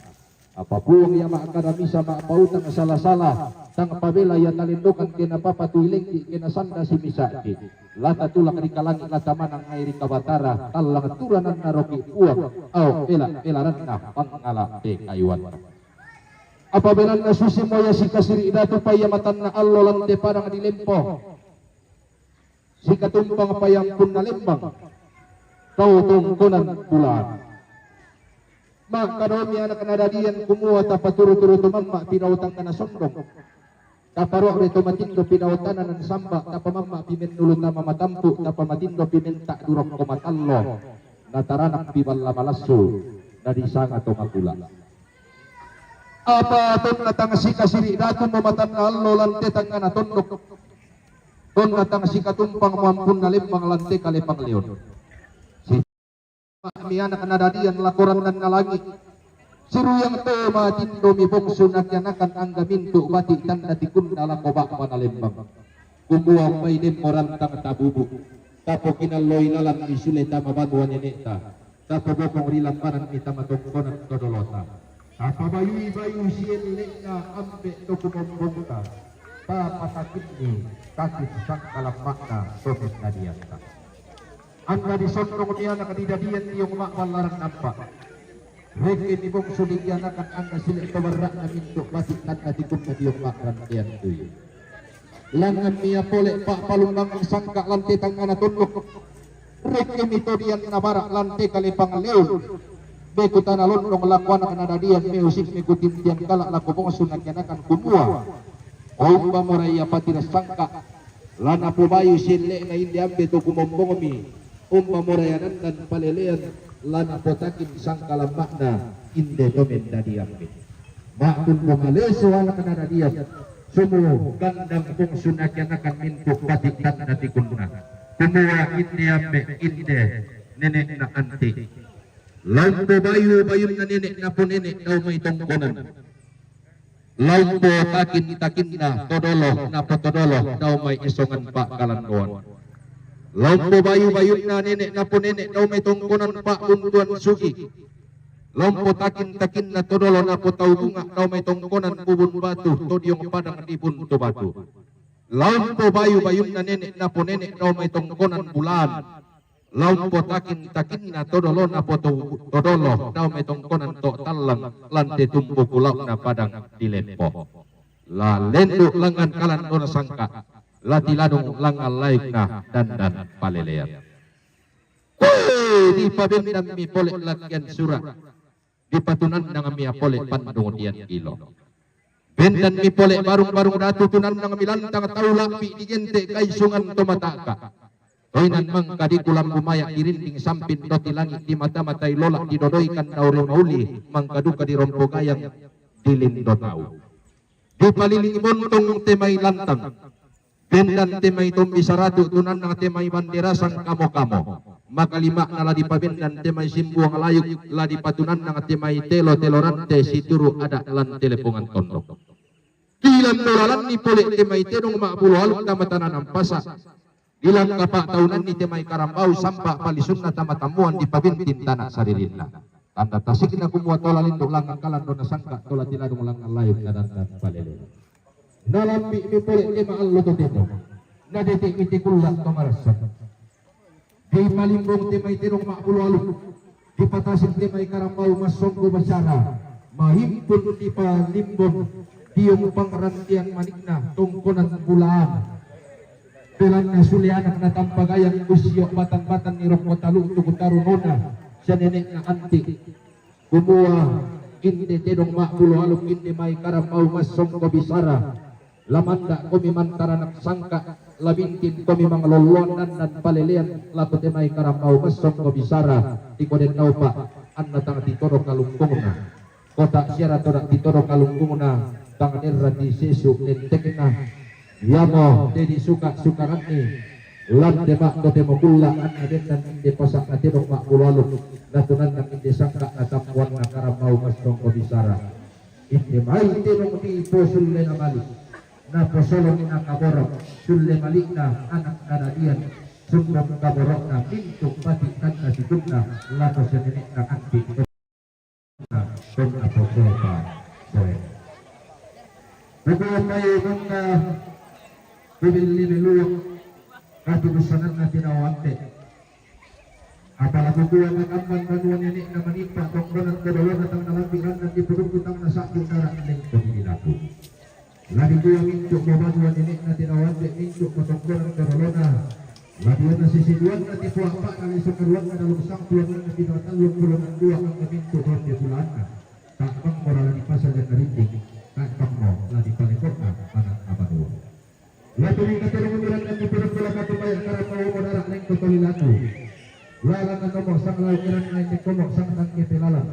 Apa Puang ia ma'kada misa ma'pautang sala-sala, tang pabela ia talendokan ke napapatui lengki' ke nasanda simisa'ki'. La tatulak ri kalangi' la tamanang ngai' ri kabatara, tallang turananna roki' Puang, ao pela-pelaranna pangngala' pekayuanna. Apa belanna susi mo ia sikasiri' datu pa ia matanna allo lan te padang dilempo. Sikatumpang payampunna lembang, tau tongkonan bulaan. Ma'kada omi anak nadadian kumua tapaturu-turu tu mamma' pidau tangngana sondong. Taparo're to matindo pidau tananan samba, tapamamma' pi mennulu tama matampu', tapamatindo pi menta' durokko matallo, nataranak pi balla malassu, nadisanga to makula'. Apa tonna tang sikasiri' datu mo matanna allo lan te tangngana tondok. Tonna tang sikatumpang mo ampunna lembang lan te kale pangleon. Si mi anak nadadian lako randanna langi'. Siruyang to matindo mi bongsu nakianakan angga mintu' bati' tanda tikunna lako ba'bana lembang. Kumua umbai demmo rantang tabubu'. Tapokinalloi lalan mi sule tama banua nene'ta. Tapobokong ri lambanan mi tama tongkonan to dolota. Tapabayui bayu sielle'na ambe' to kumombongta. Tapatakinni takin sangkalamma'na to mennadiatta. Anna disonnong mi anak didadian diong ma'ballaran nampa. Rekke mi bongsu dikianakan anna sile' to barra'na mintu' bati' tanda tikunna diong ma'rantean tuyu. Langngan mia pole pa'palumbangan sangka' lan te tangngana tondok. Rekke mi to dianna bara' lan te kale pangleon. Bekutana lonnong lako anak nadadian meu sik mekutintian kala' lako bongsu nakianakan kumua, umba mora ia patira sangka', la napobayu sielle'na inde ambe' to kumombongmi, umba mora ia nandan palelean, la napotakin sangkalamma'na inde to mendadi ambe'. Ma'tundu maleso anak nadadian, sumu gandang bongsu nakianakan mintu' bati' tanda tikunna. Kumua inde ambe' inde nene'na anti'. La umpobayu-bayunna nene' naponene' dao mai tongkonan. La umpotakin-takinna todolo napotodolo dao mai esongan pa'kalandoan. La umpobayu-bayunna nene' naponene' dao mai tongkonan pa'buntuan sugi. La umpotakin-takinna todolo napotau bunga' dao mai tongkonan bubun batu to diong padang di buntu batu. La umpobayu-bayunna nene' naponene' dao mai tongkonan bulaan. La umpotakin-takinna todolo napoto-, todolo dao mai tongkonan to' tallang lan te tumbu kulau'na padang di lempo. La lendu' langngan kalandona sangka', la tiladung langngan layukna dandan palelean. Wee, dipabendan mi pole lakkian sura'. Dipatunannang mia pole pandung dian ilo. Bendan mi pole barung-barung datu tunannang mi lantang tau la'bi' digente' kaisungan to mata'ka. Toinan mangka dikulambu maya' dirinding sampin roti langi' di mata-matai lola' didodoikan daure mauli mangka duka dirompo gayang dilindo tau. Dipalilingi montong te mai lantang. Bendan te mai tombi saratu' tunannang te mai bandera sangkamo-kamo. Makalima'na la dipabendan te mai simbuang layuk, la dipatunannang te mai telo-telo rante situru' ada' lan telepongan tondok. Dilandola lanni pole te mai tedong ma'bulo aluk tama tana nampasa. Dilangkapa' taunanni te mai karambau sampa' palisunna tama tammuan dipabintin tana saririnna. Tanda tasikna kumua tola lindu' langngan kalandona sangka' tola tiladung langngan layuk na dandan palele. Nalambi' mi pole te ma'allo totemo. Nadete' mi te kulla' to marassak. Dipalimbong te mai tedong ma'bulo aluk. Dipatasik te mai karambau massonggo basara. Mahimpun dipalimbong diong pangrantian manikna tongkonan bulaan. Belanna sule anak natampa gayang ussio' batan-batanni rokko talu'tu kutarunona sia nene'na anti'. Kumua, inde tedong ma'bulo aluk inde mai karambau massonggo bisara. La manda'komi mantaranak sangka', la bintinkomi manglolloan dandan palelean lako te mai karambau massonggo bisara, tikoden naupa', anna tang titodo kalungkungna. Kota siara toda' titodo kalungkungna, Tang nirrati sesu' nentekna, iamo te disuka-sukanganni lan te ma'totemo kulla' anna dennan inde pasa'na tedong ma'bulu aluk, natunannang inde sangka' natampuanna karambau massongko bisara. Inde mai tedong diposullena mali', naposoloni nakaboro' sulle mali'na ana' kadadian, sumbung kaboro'na mintu' bati' tanna sikunna lako sinene'na andi'. Tonna posopa soe. Pokokna mangka kubilli meluak katubusananna tinawante. Apala kukua makamman banua nene'na manimpa tongkonan todolona tang nalambi' ranna dipudukku tang nasa'bu dara lengko dilaku. La dikua mintu' mo banua nene'na tinawante mintu' mo tongkonan todolona. La dionna sisiduanna tipua'pa'na leso kaduanna dalung sangpulo anna tipa tallung pulo dua angka mintu' ronde bulaanna. Ta'bang mora la dipasajang rinding, ta'bang mo la dipaleko'na manang abanua. La turinna tero mumiranna dipurukku la katu maya karambau modara lengko tolilatu. La lanna nomo sanglau iranna inde komo sangtangke pelalang.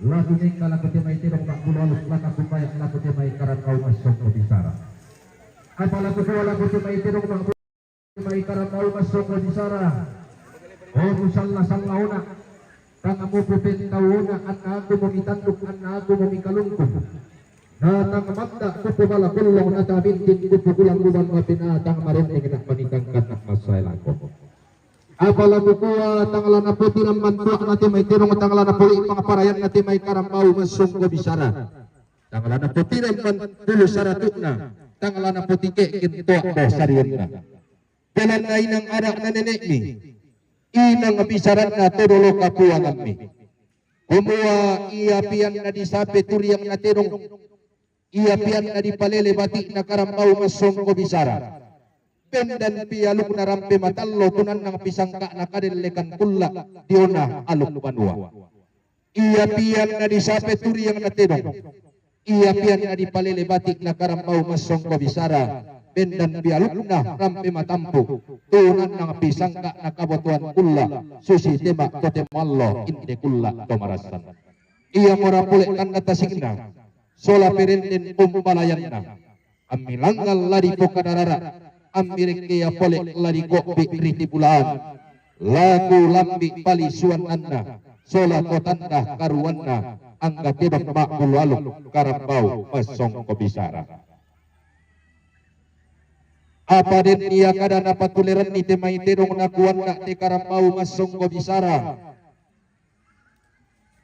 La tumengka la kute mai tedong ma'bulu aluk la kakumaya la kute mai karambau massongko bisara. Apa la kukua la kute mai tedong ma'bulu mai karambau massongko bisara. O musalla-sallaona, tang mupupentauona, anna aku mumitanduk, anna aku mumikalungkung. Na tang manda kupubala kullong, na tabintin kupukulang buban mapina, tang marenneng nak manikangkan nak massae lako. Apala kukua tang la napotiramman tua'na te mai tedong, tang la napoli' pangparayanna te mai karambau massongko bisara. Tang la napotiramman pulu saratu'na, tang la napotike'ken toa'na sarianna. Belanna inang ada'na nene'mi, inang bisaranna todolo kapuangammi. Kumua ia pianna disape turiangna tedong, ia pianna dipalele bati'na karambau massongko bisara. Bendan pialukna rampe matallo tunannang pisangka'na kadellekan kulla' diona aluk banua. Ia pianna disape turiangna tedong, ia pianna dipalele bati'na karambau massongko bisara, bendan pialukna rampe matampu', tunannang pisangka'na kabotoan kulla', susi tema' totemo allo inde kulla' to marassan. Ia mora pole' tanna tasikna, sola perenden umpalayanna. Ammi langngang la dipokada rara, ammi rekkeya pole la diko'bi ritibulaan. Laku lambi palisuannanna, sola to tanda karuanna, angga tedong ma'bulu aluk karambau massongko bisara. Apa den ia kada napatuleranni te mai tedong nakuanna te karambau massongko bisara.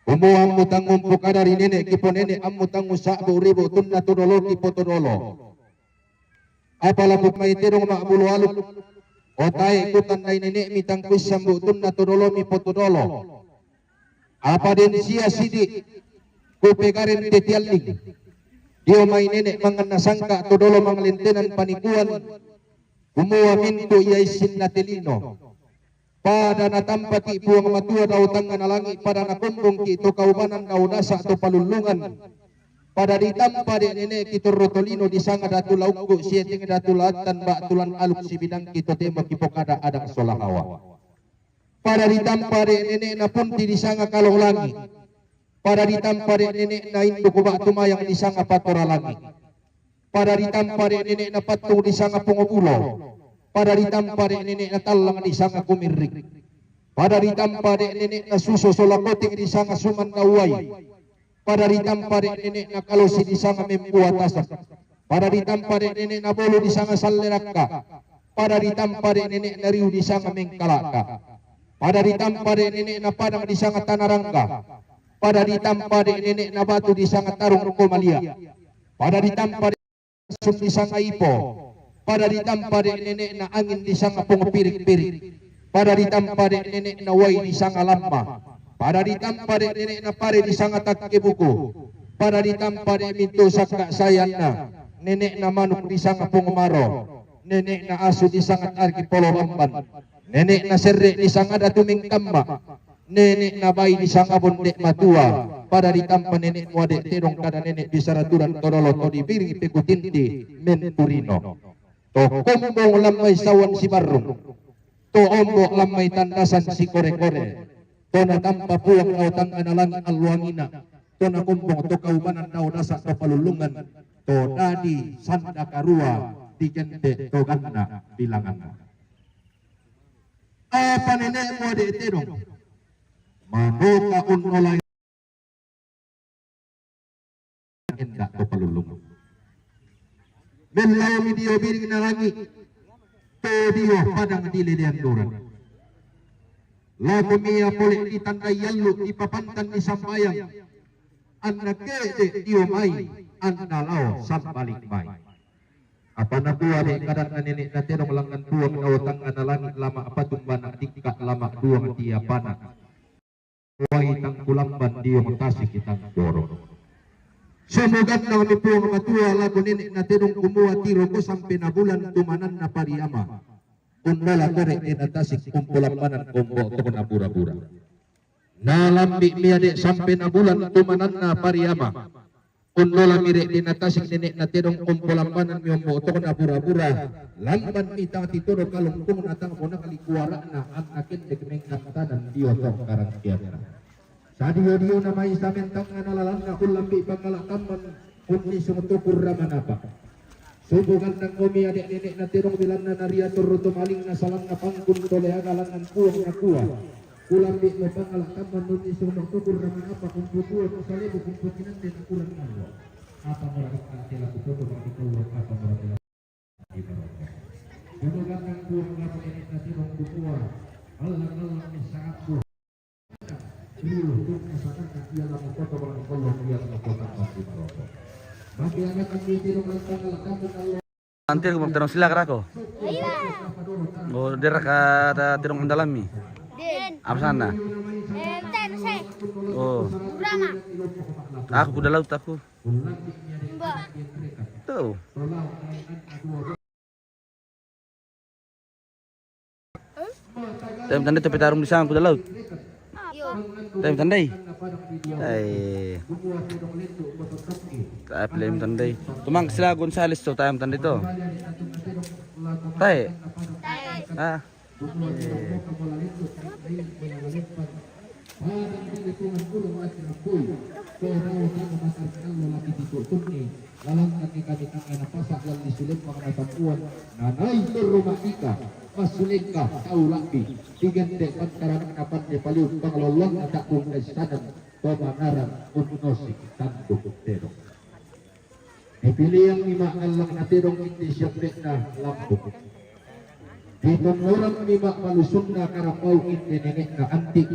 Kumua ammu tang umpokada ri nene' kiponene' ammu tang usa'bu ri bu'tunna todolo kipotodolo. Apa la ku mai tedong ma'bulu aluk, o tae' kutannai nene'mi tang kuissan bu'tunna todolo mipotodolo. Apa den sia sidi' kupegaren te tialling dio mai nene' manganna sangka' todolo manglentenan panikuan, kumua mintu' ia issinna te lino. Pada natampaki' Puang Matua dao tangngana langi', pada nakombongki' to kaubanan dao dasa' to palullungan. Pada ditampa de' nene'ki torro tolino disanga Datu Laukku, sieteng Datu Laattan ba'tu lan aluk sibidangki totemo kipokada adang sola hawa. Pada ditampa de' nene'na Punti disanga Kalong Langi'. Pada ditampa de' nene'na Induk ba'tu mayang disanga Patora Langi'. Pada ditampa de' nene'na Pattung disanga Pongobulo. Pada ditampa de' nene'na Tallang disanga Kumirrik. Pada ditampa de' nene'na Suso sola Koting disanga Sumannauai. Pada ditampa de' nene'na Kalosi disanga Mempua Tasak. Pada ditampa de' nene'na Bolu disanga Sallerakka. Pada ditampa de' nene'na Riu disanga Mengkalaka. Pada ditampa de' nene'na Padang disanga Tanarangga. Pada ditampa de' nene'na Batu disanga Tarung Komalia. Pada ditampa de' Sum disanga Ipo. Pada ditampa de' nene'na Angin disanga Pong Pirik-pirik. Pada ditampa de' nene'na Wai disanga Lamma. Pada ditampa de' nene'na Pare disanga Takkebuku. Pada ditampa de' mintu' sakka' sayanna, nene'na Manuk disanga Pong Maro. Nene'na Asu disanga Tarki Polo Bamban. Nene'na Serre disanga Datu Mengkamma. Nene'na Bai disanga Bonde Matua. Pada ditampa nene' mua de' tedong kada nene' bisara turan todolo to dibiring pekutinti menturino. To kombong lammai sawan sibarrung. To ombo' lammai tandasan sikore-kore. To natampa Puang dao tangngana langi' alluangina. To nakombong to kaubanan dao dasa' to palullungan. To dadi sanda karua di gente to ganna bilanganna. Apa nene'mu ade' tedong? Manoka unnolai enda to palullung. Mellaomi dio biring na langi', to dio padang di lelean duran. Laomi ia pole ditandai allu, dipapantan, disambayang, anna ke'de' dio mai, anna lao sambalik mai. Apa nakua ade' kadanna nene'na tedong, langngan duang na otangnga na langi' lama' patung bana dikka' lama' duang tiapana. Wai tangkulamban dio tasik tangkuorong. Sumugannangmi Puang Matua lako nene'na tedong kumua, tiroko sampe na bulan tumananna pariama. Unnola kore' tena tasik umpolambanan ombo' tokna bura-bura. Nalambi'mi ade' sampe na bulan tumananna pariama. Unnolami ade' tena tasik nene'na tedong umpolambananmi ombo' tokna bura-bura. Lambanmi tang titodo kalungkungna, tang monakali kuara'na, anna kendek mengkantanan dio to karangkeanna. Sadio-diona mai samentangngana lalanna ullambi' pangala' kamman unnisung tukur ramanapa. Sumugannangkomi ade' nene'na tedong bilanna naria torro to maling nasalanna pangkun to leaga langngan Puang nakua, kulambi'mo pangala' kamman unnisung tukur ramanapa, kumputuo to salebu kumputinande nakurang nallo. Apa moraga tela kutoto mati kello, apa moraga tela di baroko. Sumugannang Puang lako nene'na tedong kumua, allang-allang missangakku. Antir ku magtanong sila karako. O, dera ka ta-, tedong andalami. Apa sana? O. Aku kuda laut aku. Tuh. Tae' mitandai tu petarung di sana kuda laut. Tae' mitandai. Tae'. Tae' pile mitandai. Tumang sila Gonzales tu tae' mitandai tu. Tae'. Ah. Padang di lingkungan gunung laki rampui. Kau tahu tanah matar kalau laki titu tunni. Lalangkanni kami tangngana pasa' lalli sulempang na tampuan, na nai torro ma'ika, massulengka tau la'bi, digente' pantaranna pande paliu panglolloanna ta'bung kaissanan to manarang unnosik tanduk tedong. Dipiliangngi ma'allang na tedong inde siambe'na lambung. Ditonnorangngi ma'malusunna karambau inde nene'na Anti'.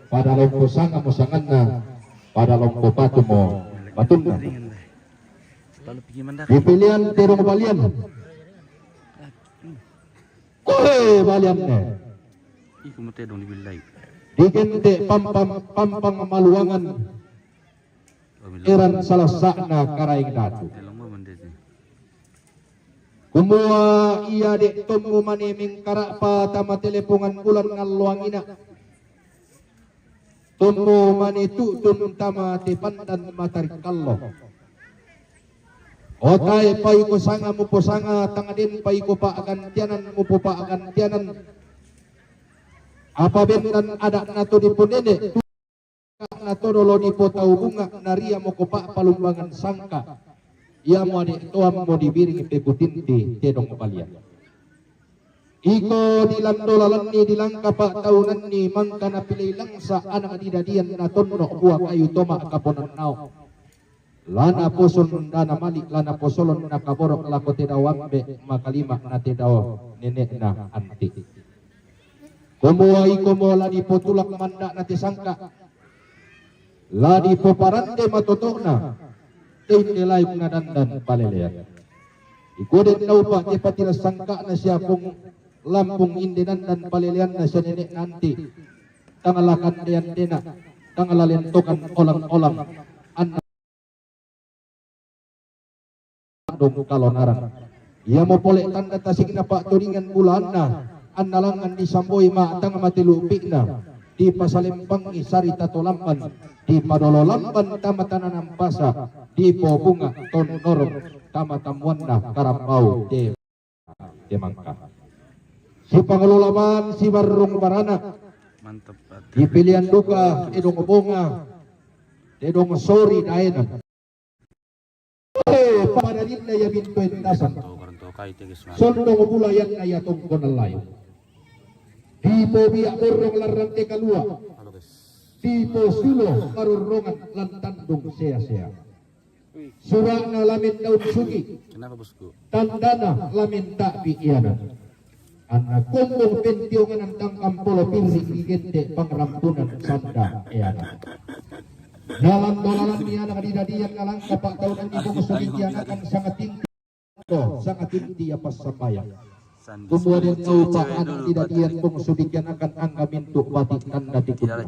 Pada lompo sangamo sanganna, pada lompo patumo patunna. Dipilian tedong balian. Koe balianne. Digente' pampang, pampang maluangan eran salassa'na Karaeng Datu. Kumua ia de' tommu mane mengkara'pa tama telepongan bulan ngalloangina. Tommu mane tu'tun tama te pandan matarikkallong. O tae' pa iko sanga muposanga, tang den pa iko pa'gantianan mupopa'gantianan. Apa bendan ada'na to diponene', tu-, na to dolo dipotau bunga', na ria moko pa'palumbangan sangka'. Iamo ade' toammo dibiring pekutinti tedong balian. Iko dilando lalanni, dilangka pa'taunanni, mangka napilei langsa' ana' didadian natonno' bua kayu toma' kaponannao. La naposon, la namali', la naposolon nakaboro' lako te dao ambe' makalima' na te dao nene'na Anti'. Kumua ikomo la dipotulak manda'na te sangka'. La dipoparande matoto'na, te inde laeng nadandan palelean. Iko den naupa' te patilas sangka'na sia pong lambung inde dandan paleleanna sia nene'na Anti'. Tang la kande-andena, tang la lentokan olang-olang. Anna dong kalonaran. Iamo pole tanda tasikna pa'todingan bulaanna, anna langngan disamboi ma'tang mate lu'pi'na, dipasalempangngi sarita to lamban, dipadolo lamban tama tananan pasa', dipobunga' tonnorong tama tammuanna karambau te, te mangka. Sipangolola man sibarrung barana, dipilian duka tedong bonga, tedong sori daena. Padarinna iya bintoen tasang. Sondong bulayanna iya tongkonan layuk. Dipobiak borrong larrang te kalua. Diposulo marorrongan lan tandung sea-sea. Sura'na lamen daun sugi. Tandana lamen ta'bi iyanan. Anna kombong pentionganan tangkampolo pirri' digente' pangrampunan sanda eana. Nalan dolalan ni anak didadian nalangka pa'taunan ni bongso dikianakan sangatinti, sangatinti iya passambayang. Kumua den naupa' anak didadian bongso dikianakan angga mintu' bati' tanda tikunna.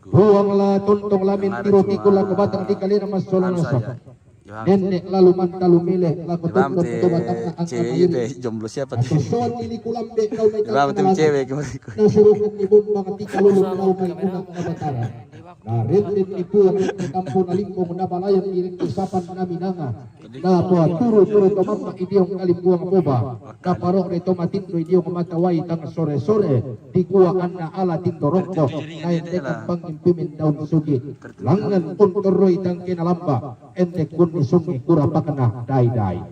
Puang la tontong lamen tirotiku lako batang di kalena massola nasaba. Nenne' lalu mantalu mele lako tondok to batanna angka mairi. Attosoanni likulambe' kau mai tangnga langi'. Nasurukanni bombang tikalulung kau mai muna'na Batara. Narendenni Puang tampona limbong nabalayang direkki sapan naminanga. Napoaturu-turu to mamma' idiong kalimbuang boba. Naparo're to matinro idiong matawai tang sore-sore. Dikua anna ala tinro rokko. Naendekan pangimpimin daun sugi. Langngan untorroi tangkena lamba'. Ente kunni sungi kurapakna dai-dai.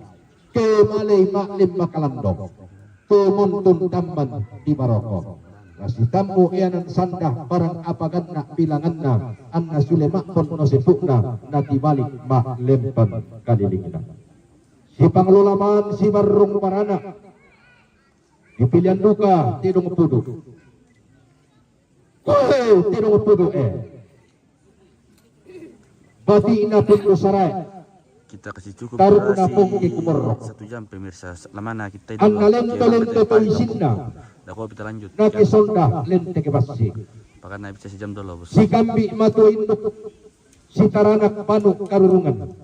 Kemalei ma'lemma kalandong. Kemontun tamban di baroko. Nasitammu eanan sanda barang apa ganna' bilanganna, anna sule ma'pon no sepu'na, natibalik ma'lempan kalilingna. Sipanglolaman sibarrung barana. Dipilian duka tedong pudu. Koe tedong pudu e. Bati'na pundu sarae. Kita kasih cukup. Tarukna pongki kumorrok. Satu jam pemirsa. Lamana kita itu. Anna lento-lento to isinna. Dah kopi terlanjut. Naki sonda lenteke bassi. Pakan bisa sejam dulu, Bos. Sikambi' matua induk. Sitaranak panu' karurungan.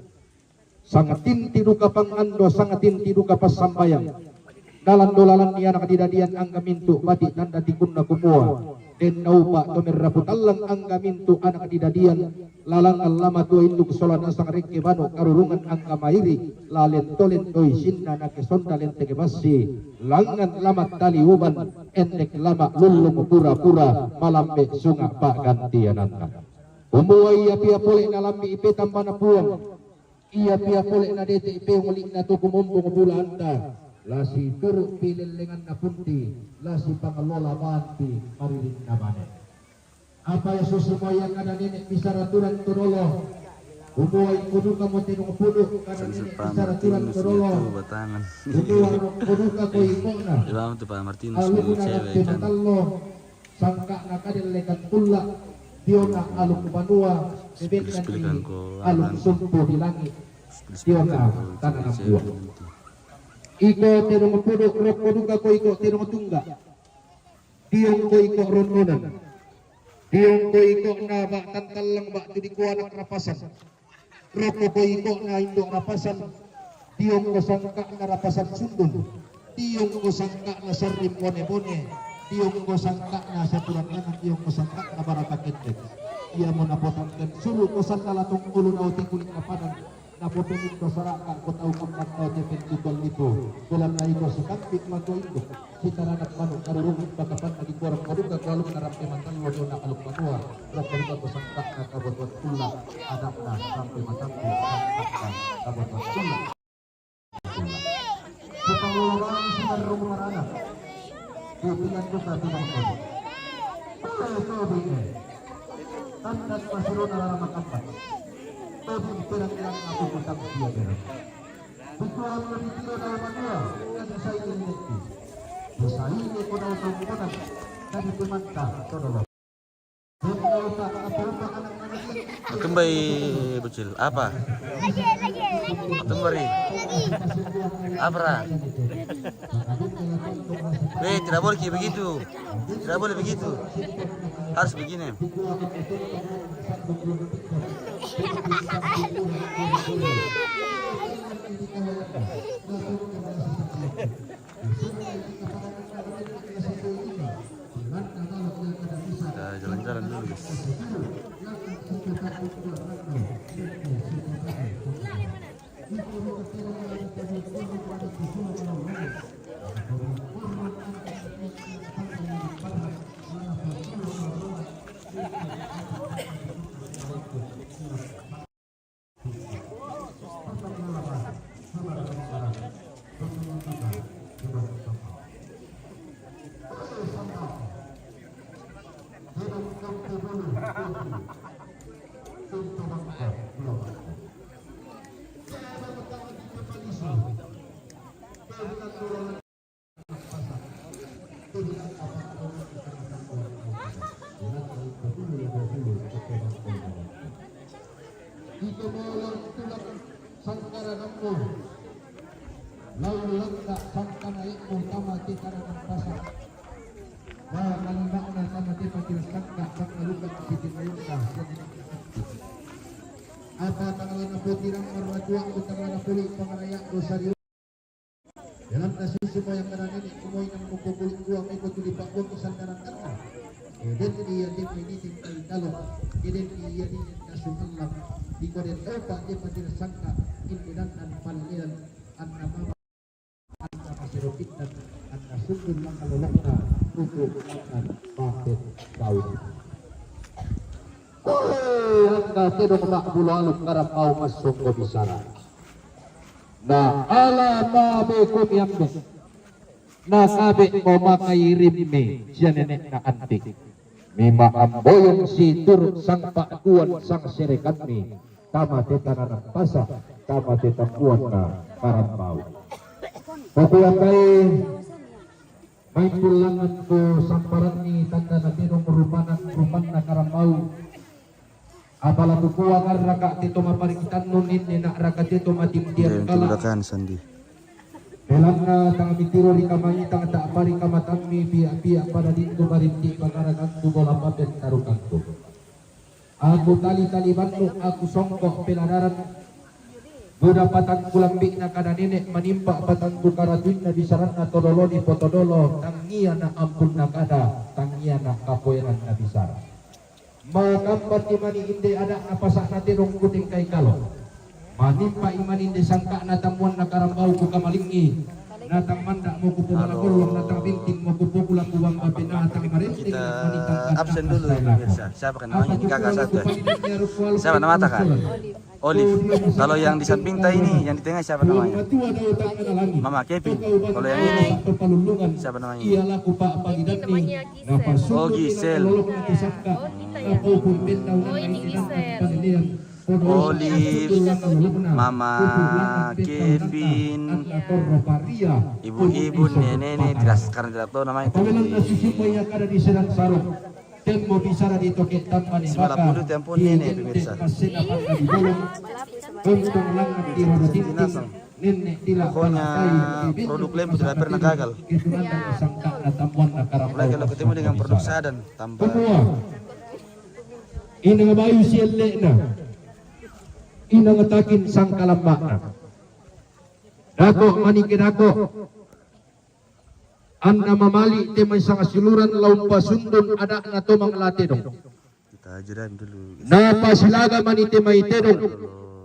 Sangatinti duka pangando, sangatinti duka passambayang. Nalando lalanni anak didadian angga mintu' bati' tanda tikunna kumua, den naupa' to merrapu tallang angga mintu' anak didadian, lalangngan lama tua induk sola nasang rekke banu' karurungan angga mairi', lalento-lento isinna nake sonda lenteke bassi, langngan lama tali uban, endek lama lullung pura-pura malambe sunga' pa'gantiananna. Kumua ia pia pole nalambi' petambana Puang, Ia pia pole nadete' peong li'na tu kumombong bulaanta, la situru'pi lellenganna punti, la sipangallola banti maririnna bane. Apa iya susi mo iya kada nene' bisara turang to dolo, kumua iko duka mo tenung pulu' kada nene' bisara turang to dolo, kumua rokko duka ko iko'na, alukna nakke matallo, sangka'na kadellekan tulla', diona aluk banua, bebennanni aluk sumpu di langi', diona tana nambua. Iko tedong pudu' rokko duka ko iko tedong tungga', diong ko iko ronnonan, diong ko iko na ba' tantallang ba'tu dikua anak rapasan. Rokko ko iko'na indo' rapasan, diongko sangka'na rapasan sundun, diongko sangka'na sarring bone-bone, diongko sangka'na saturan angan, diongko sangka'na barata kendek. Iamo napotangken sulu' ko sandala tongkulu naoti kuli'na padang, napopeminto saraka' ko tau kambang naoti pencutuan lipu, belanna iko sikampi' matua induk. Sitaranak manu' karurungan pakapanna dikuarang maduka kualukna rampe matallu diona aluk banua, rokko duka ko sangka'na kabotoan tulla', ada'na rampe matampu' sangka'na kabotoan tulla'. Sipangulurang sibarrung marana, dipilan duka pinangkon. Pale tobi e. Tandat masirona rara makampat. Tobi perang ilang aku kutang sia berang. Bikuang lebih tiro dalam manual, nadi saini netti. Saini ko dalam tongkonan, nadi temanta to dolo. Kembali bocil, apa? Kembali. Apa, Ra? Eh, tidak boleh kayak begitu. Tidak boleh begitu. Harus begini. Kita jalan-jalan dulu, guys. Lalu langka sangkana ikmu tama te tana nampasa. Ba malima'na tama te patira sangka bang nalukak siti mayungka siya dinakna. Apa tangalana puti rang maratuak ku tangalana puli pangaraya dosa rio. Dalam nasi semua yang kena nenek kumoi nang mukukuli dua meko tuli pakbong sandaran tanah. Eden iya di ini tingkai kalok. Eden iya di kasu malam. Di koden opa di patira sangka. Ini dan an panilian. Anna mama, anna masirupitan, anna sundun maka lolokna, ruku makan, mapet, bau. Kue, anna tedong mak bulu aluk karapau masongko bisara. Na ala mabe komi ambe. Na kabe mo maka irim me, sia nenek na antik. Mima amboyong si turut sang paduan sang serekan mi. Tama te tana nampasa, tama te tambuan na karambau. Pakuatai, main pulangan ko samparan ni tanda na tenong rupanan, rupanna karambau. Apala kukua ngarraka te to maparikitan nun ninne na raka te to matimtian kala. Sandi. Pelanna tang mitiro ri kamai tang tak pari kamatammi pia-pia pada dintu barinti pagarakanku bola paten tarukanku. Aku tali-tali bannu, aku songkok peladaran. Buda patangku lambikna kada nenek manimpa patangku karatuinna bisaranna todolo di potodolo, tangiana ampunna kada, tangiana kapoeranna bisara. Makampan imani inde adakna pasakna tedong kuting kai kalo. Manimpa imani inde sangkakna tammuanna karambau ku kamalingi. Natang mandak mo ku pemala golong, natang binting mo ku pokula ku wang babe, natang marenteng. Kita absen dulu, pemirsa. Siapa kan namanya ini, kakak satu ya? Siapa nama kakak? Olive. Kalau yang di samping ta ini, yang di tengah siapa namanya? Mama Kevin. Kalau yang ini siapa namanya? Oh, Giselle. Oh, ini Giselle. Olive, Mama Kevin, ibu-ibu, nenek-nenek, tidak, sekarang tidak tahu namanya itu. Temmo bisara di toke tammane. Sembilan puluh tempo nenek, pemirsa. Untung langan di rodo tinting. Nenek tidak. Pokoknya produk Lembu tidak pernah gagal. Apalagi kalau ketemu dengan produk Sadan, tambah. Semua. Inang bayu si ellekna. Inang takin sangkalamma'na. Dako manike dako. Anna mamali te mai sangasiluran laung pasundun adakna tomang la tedong. Kita ajaran dulu, guys. Napasilaga mani te mai tedong.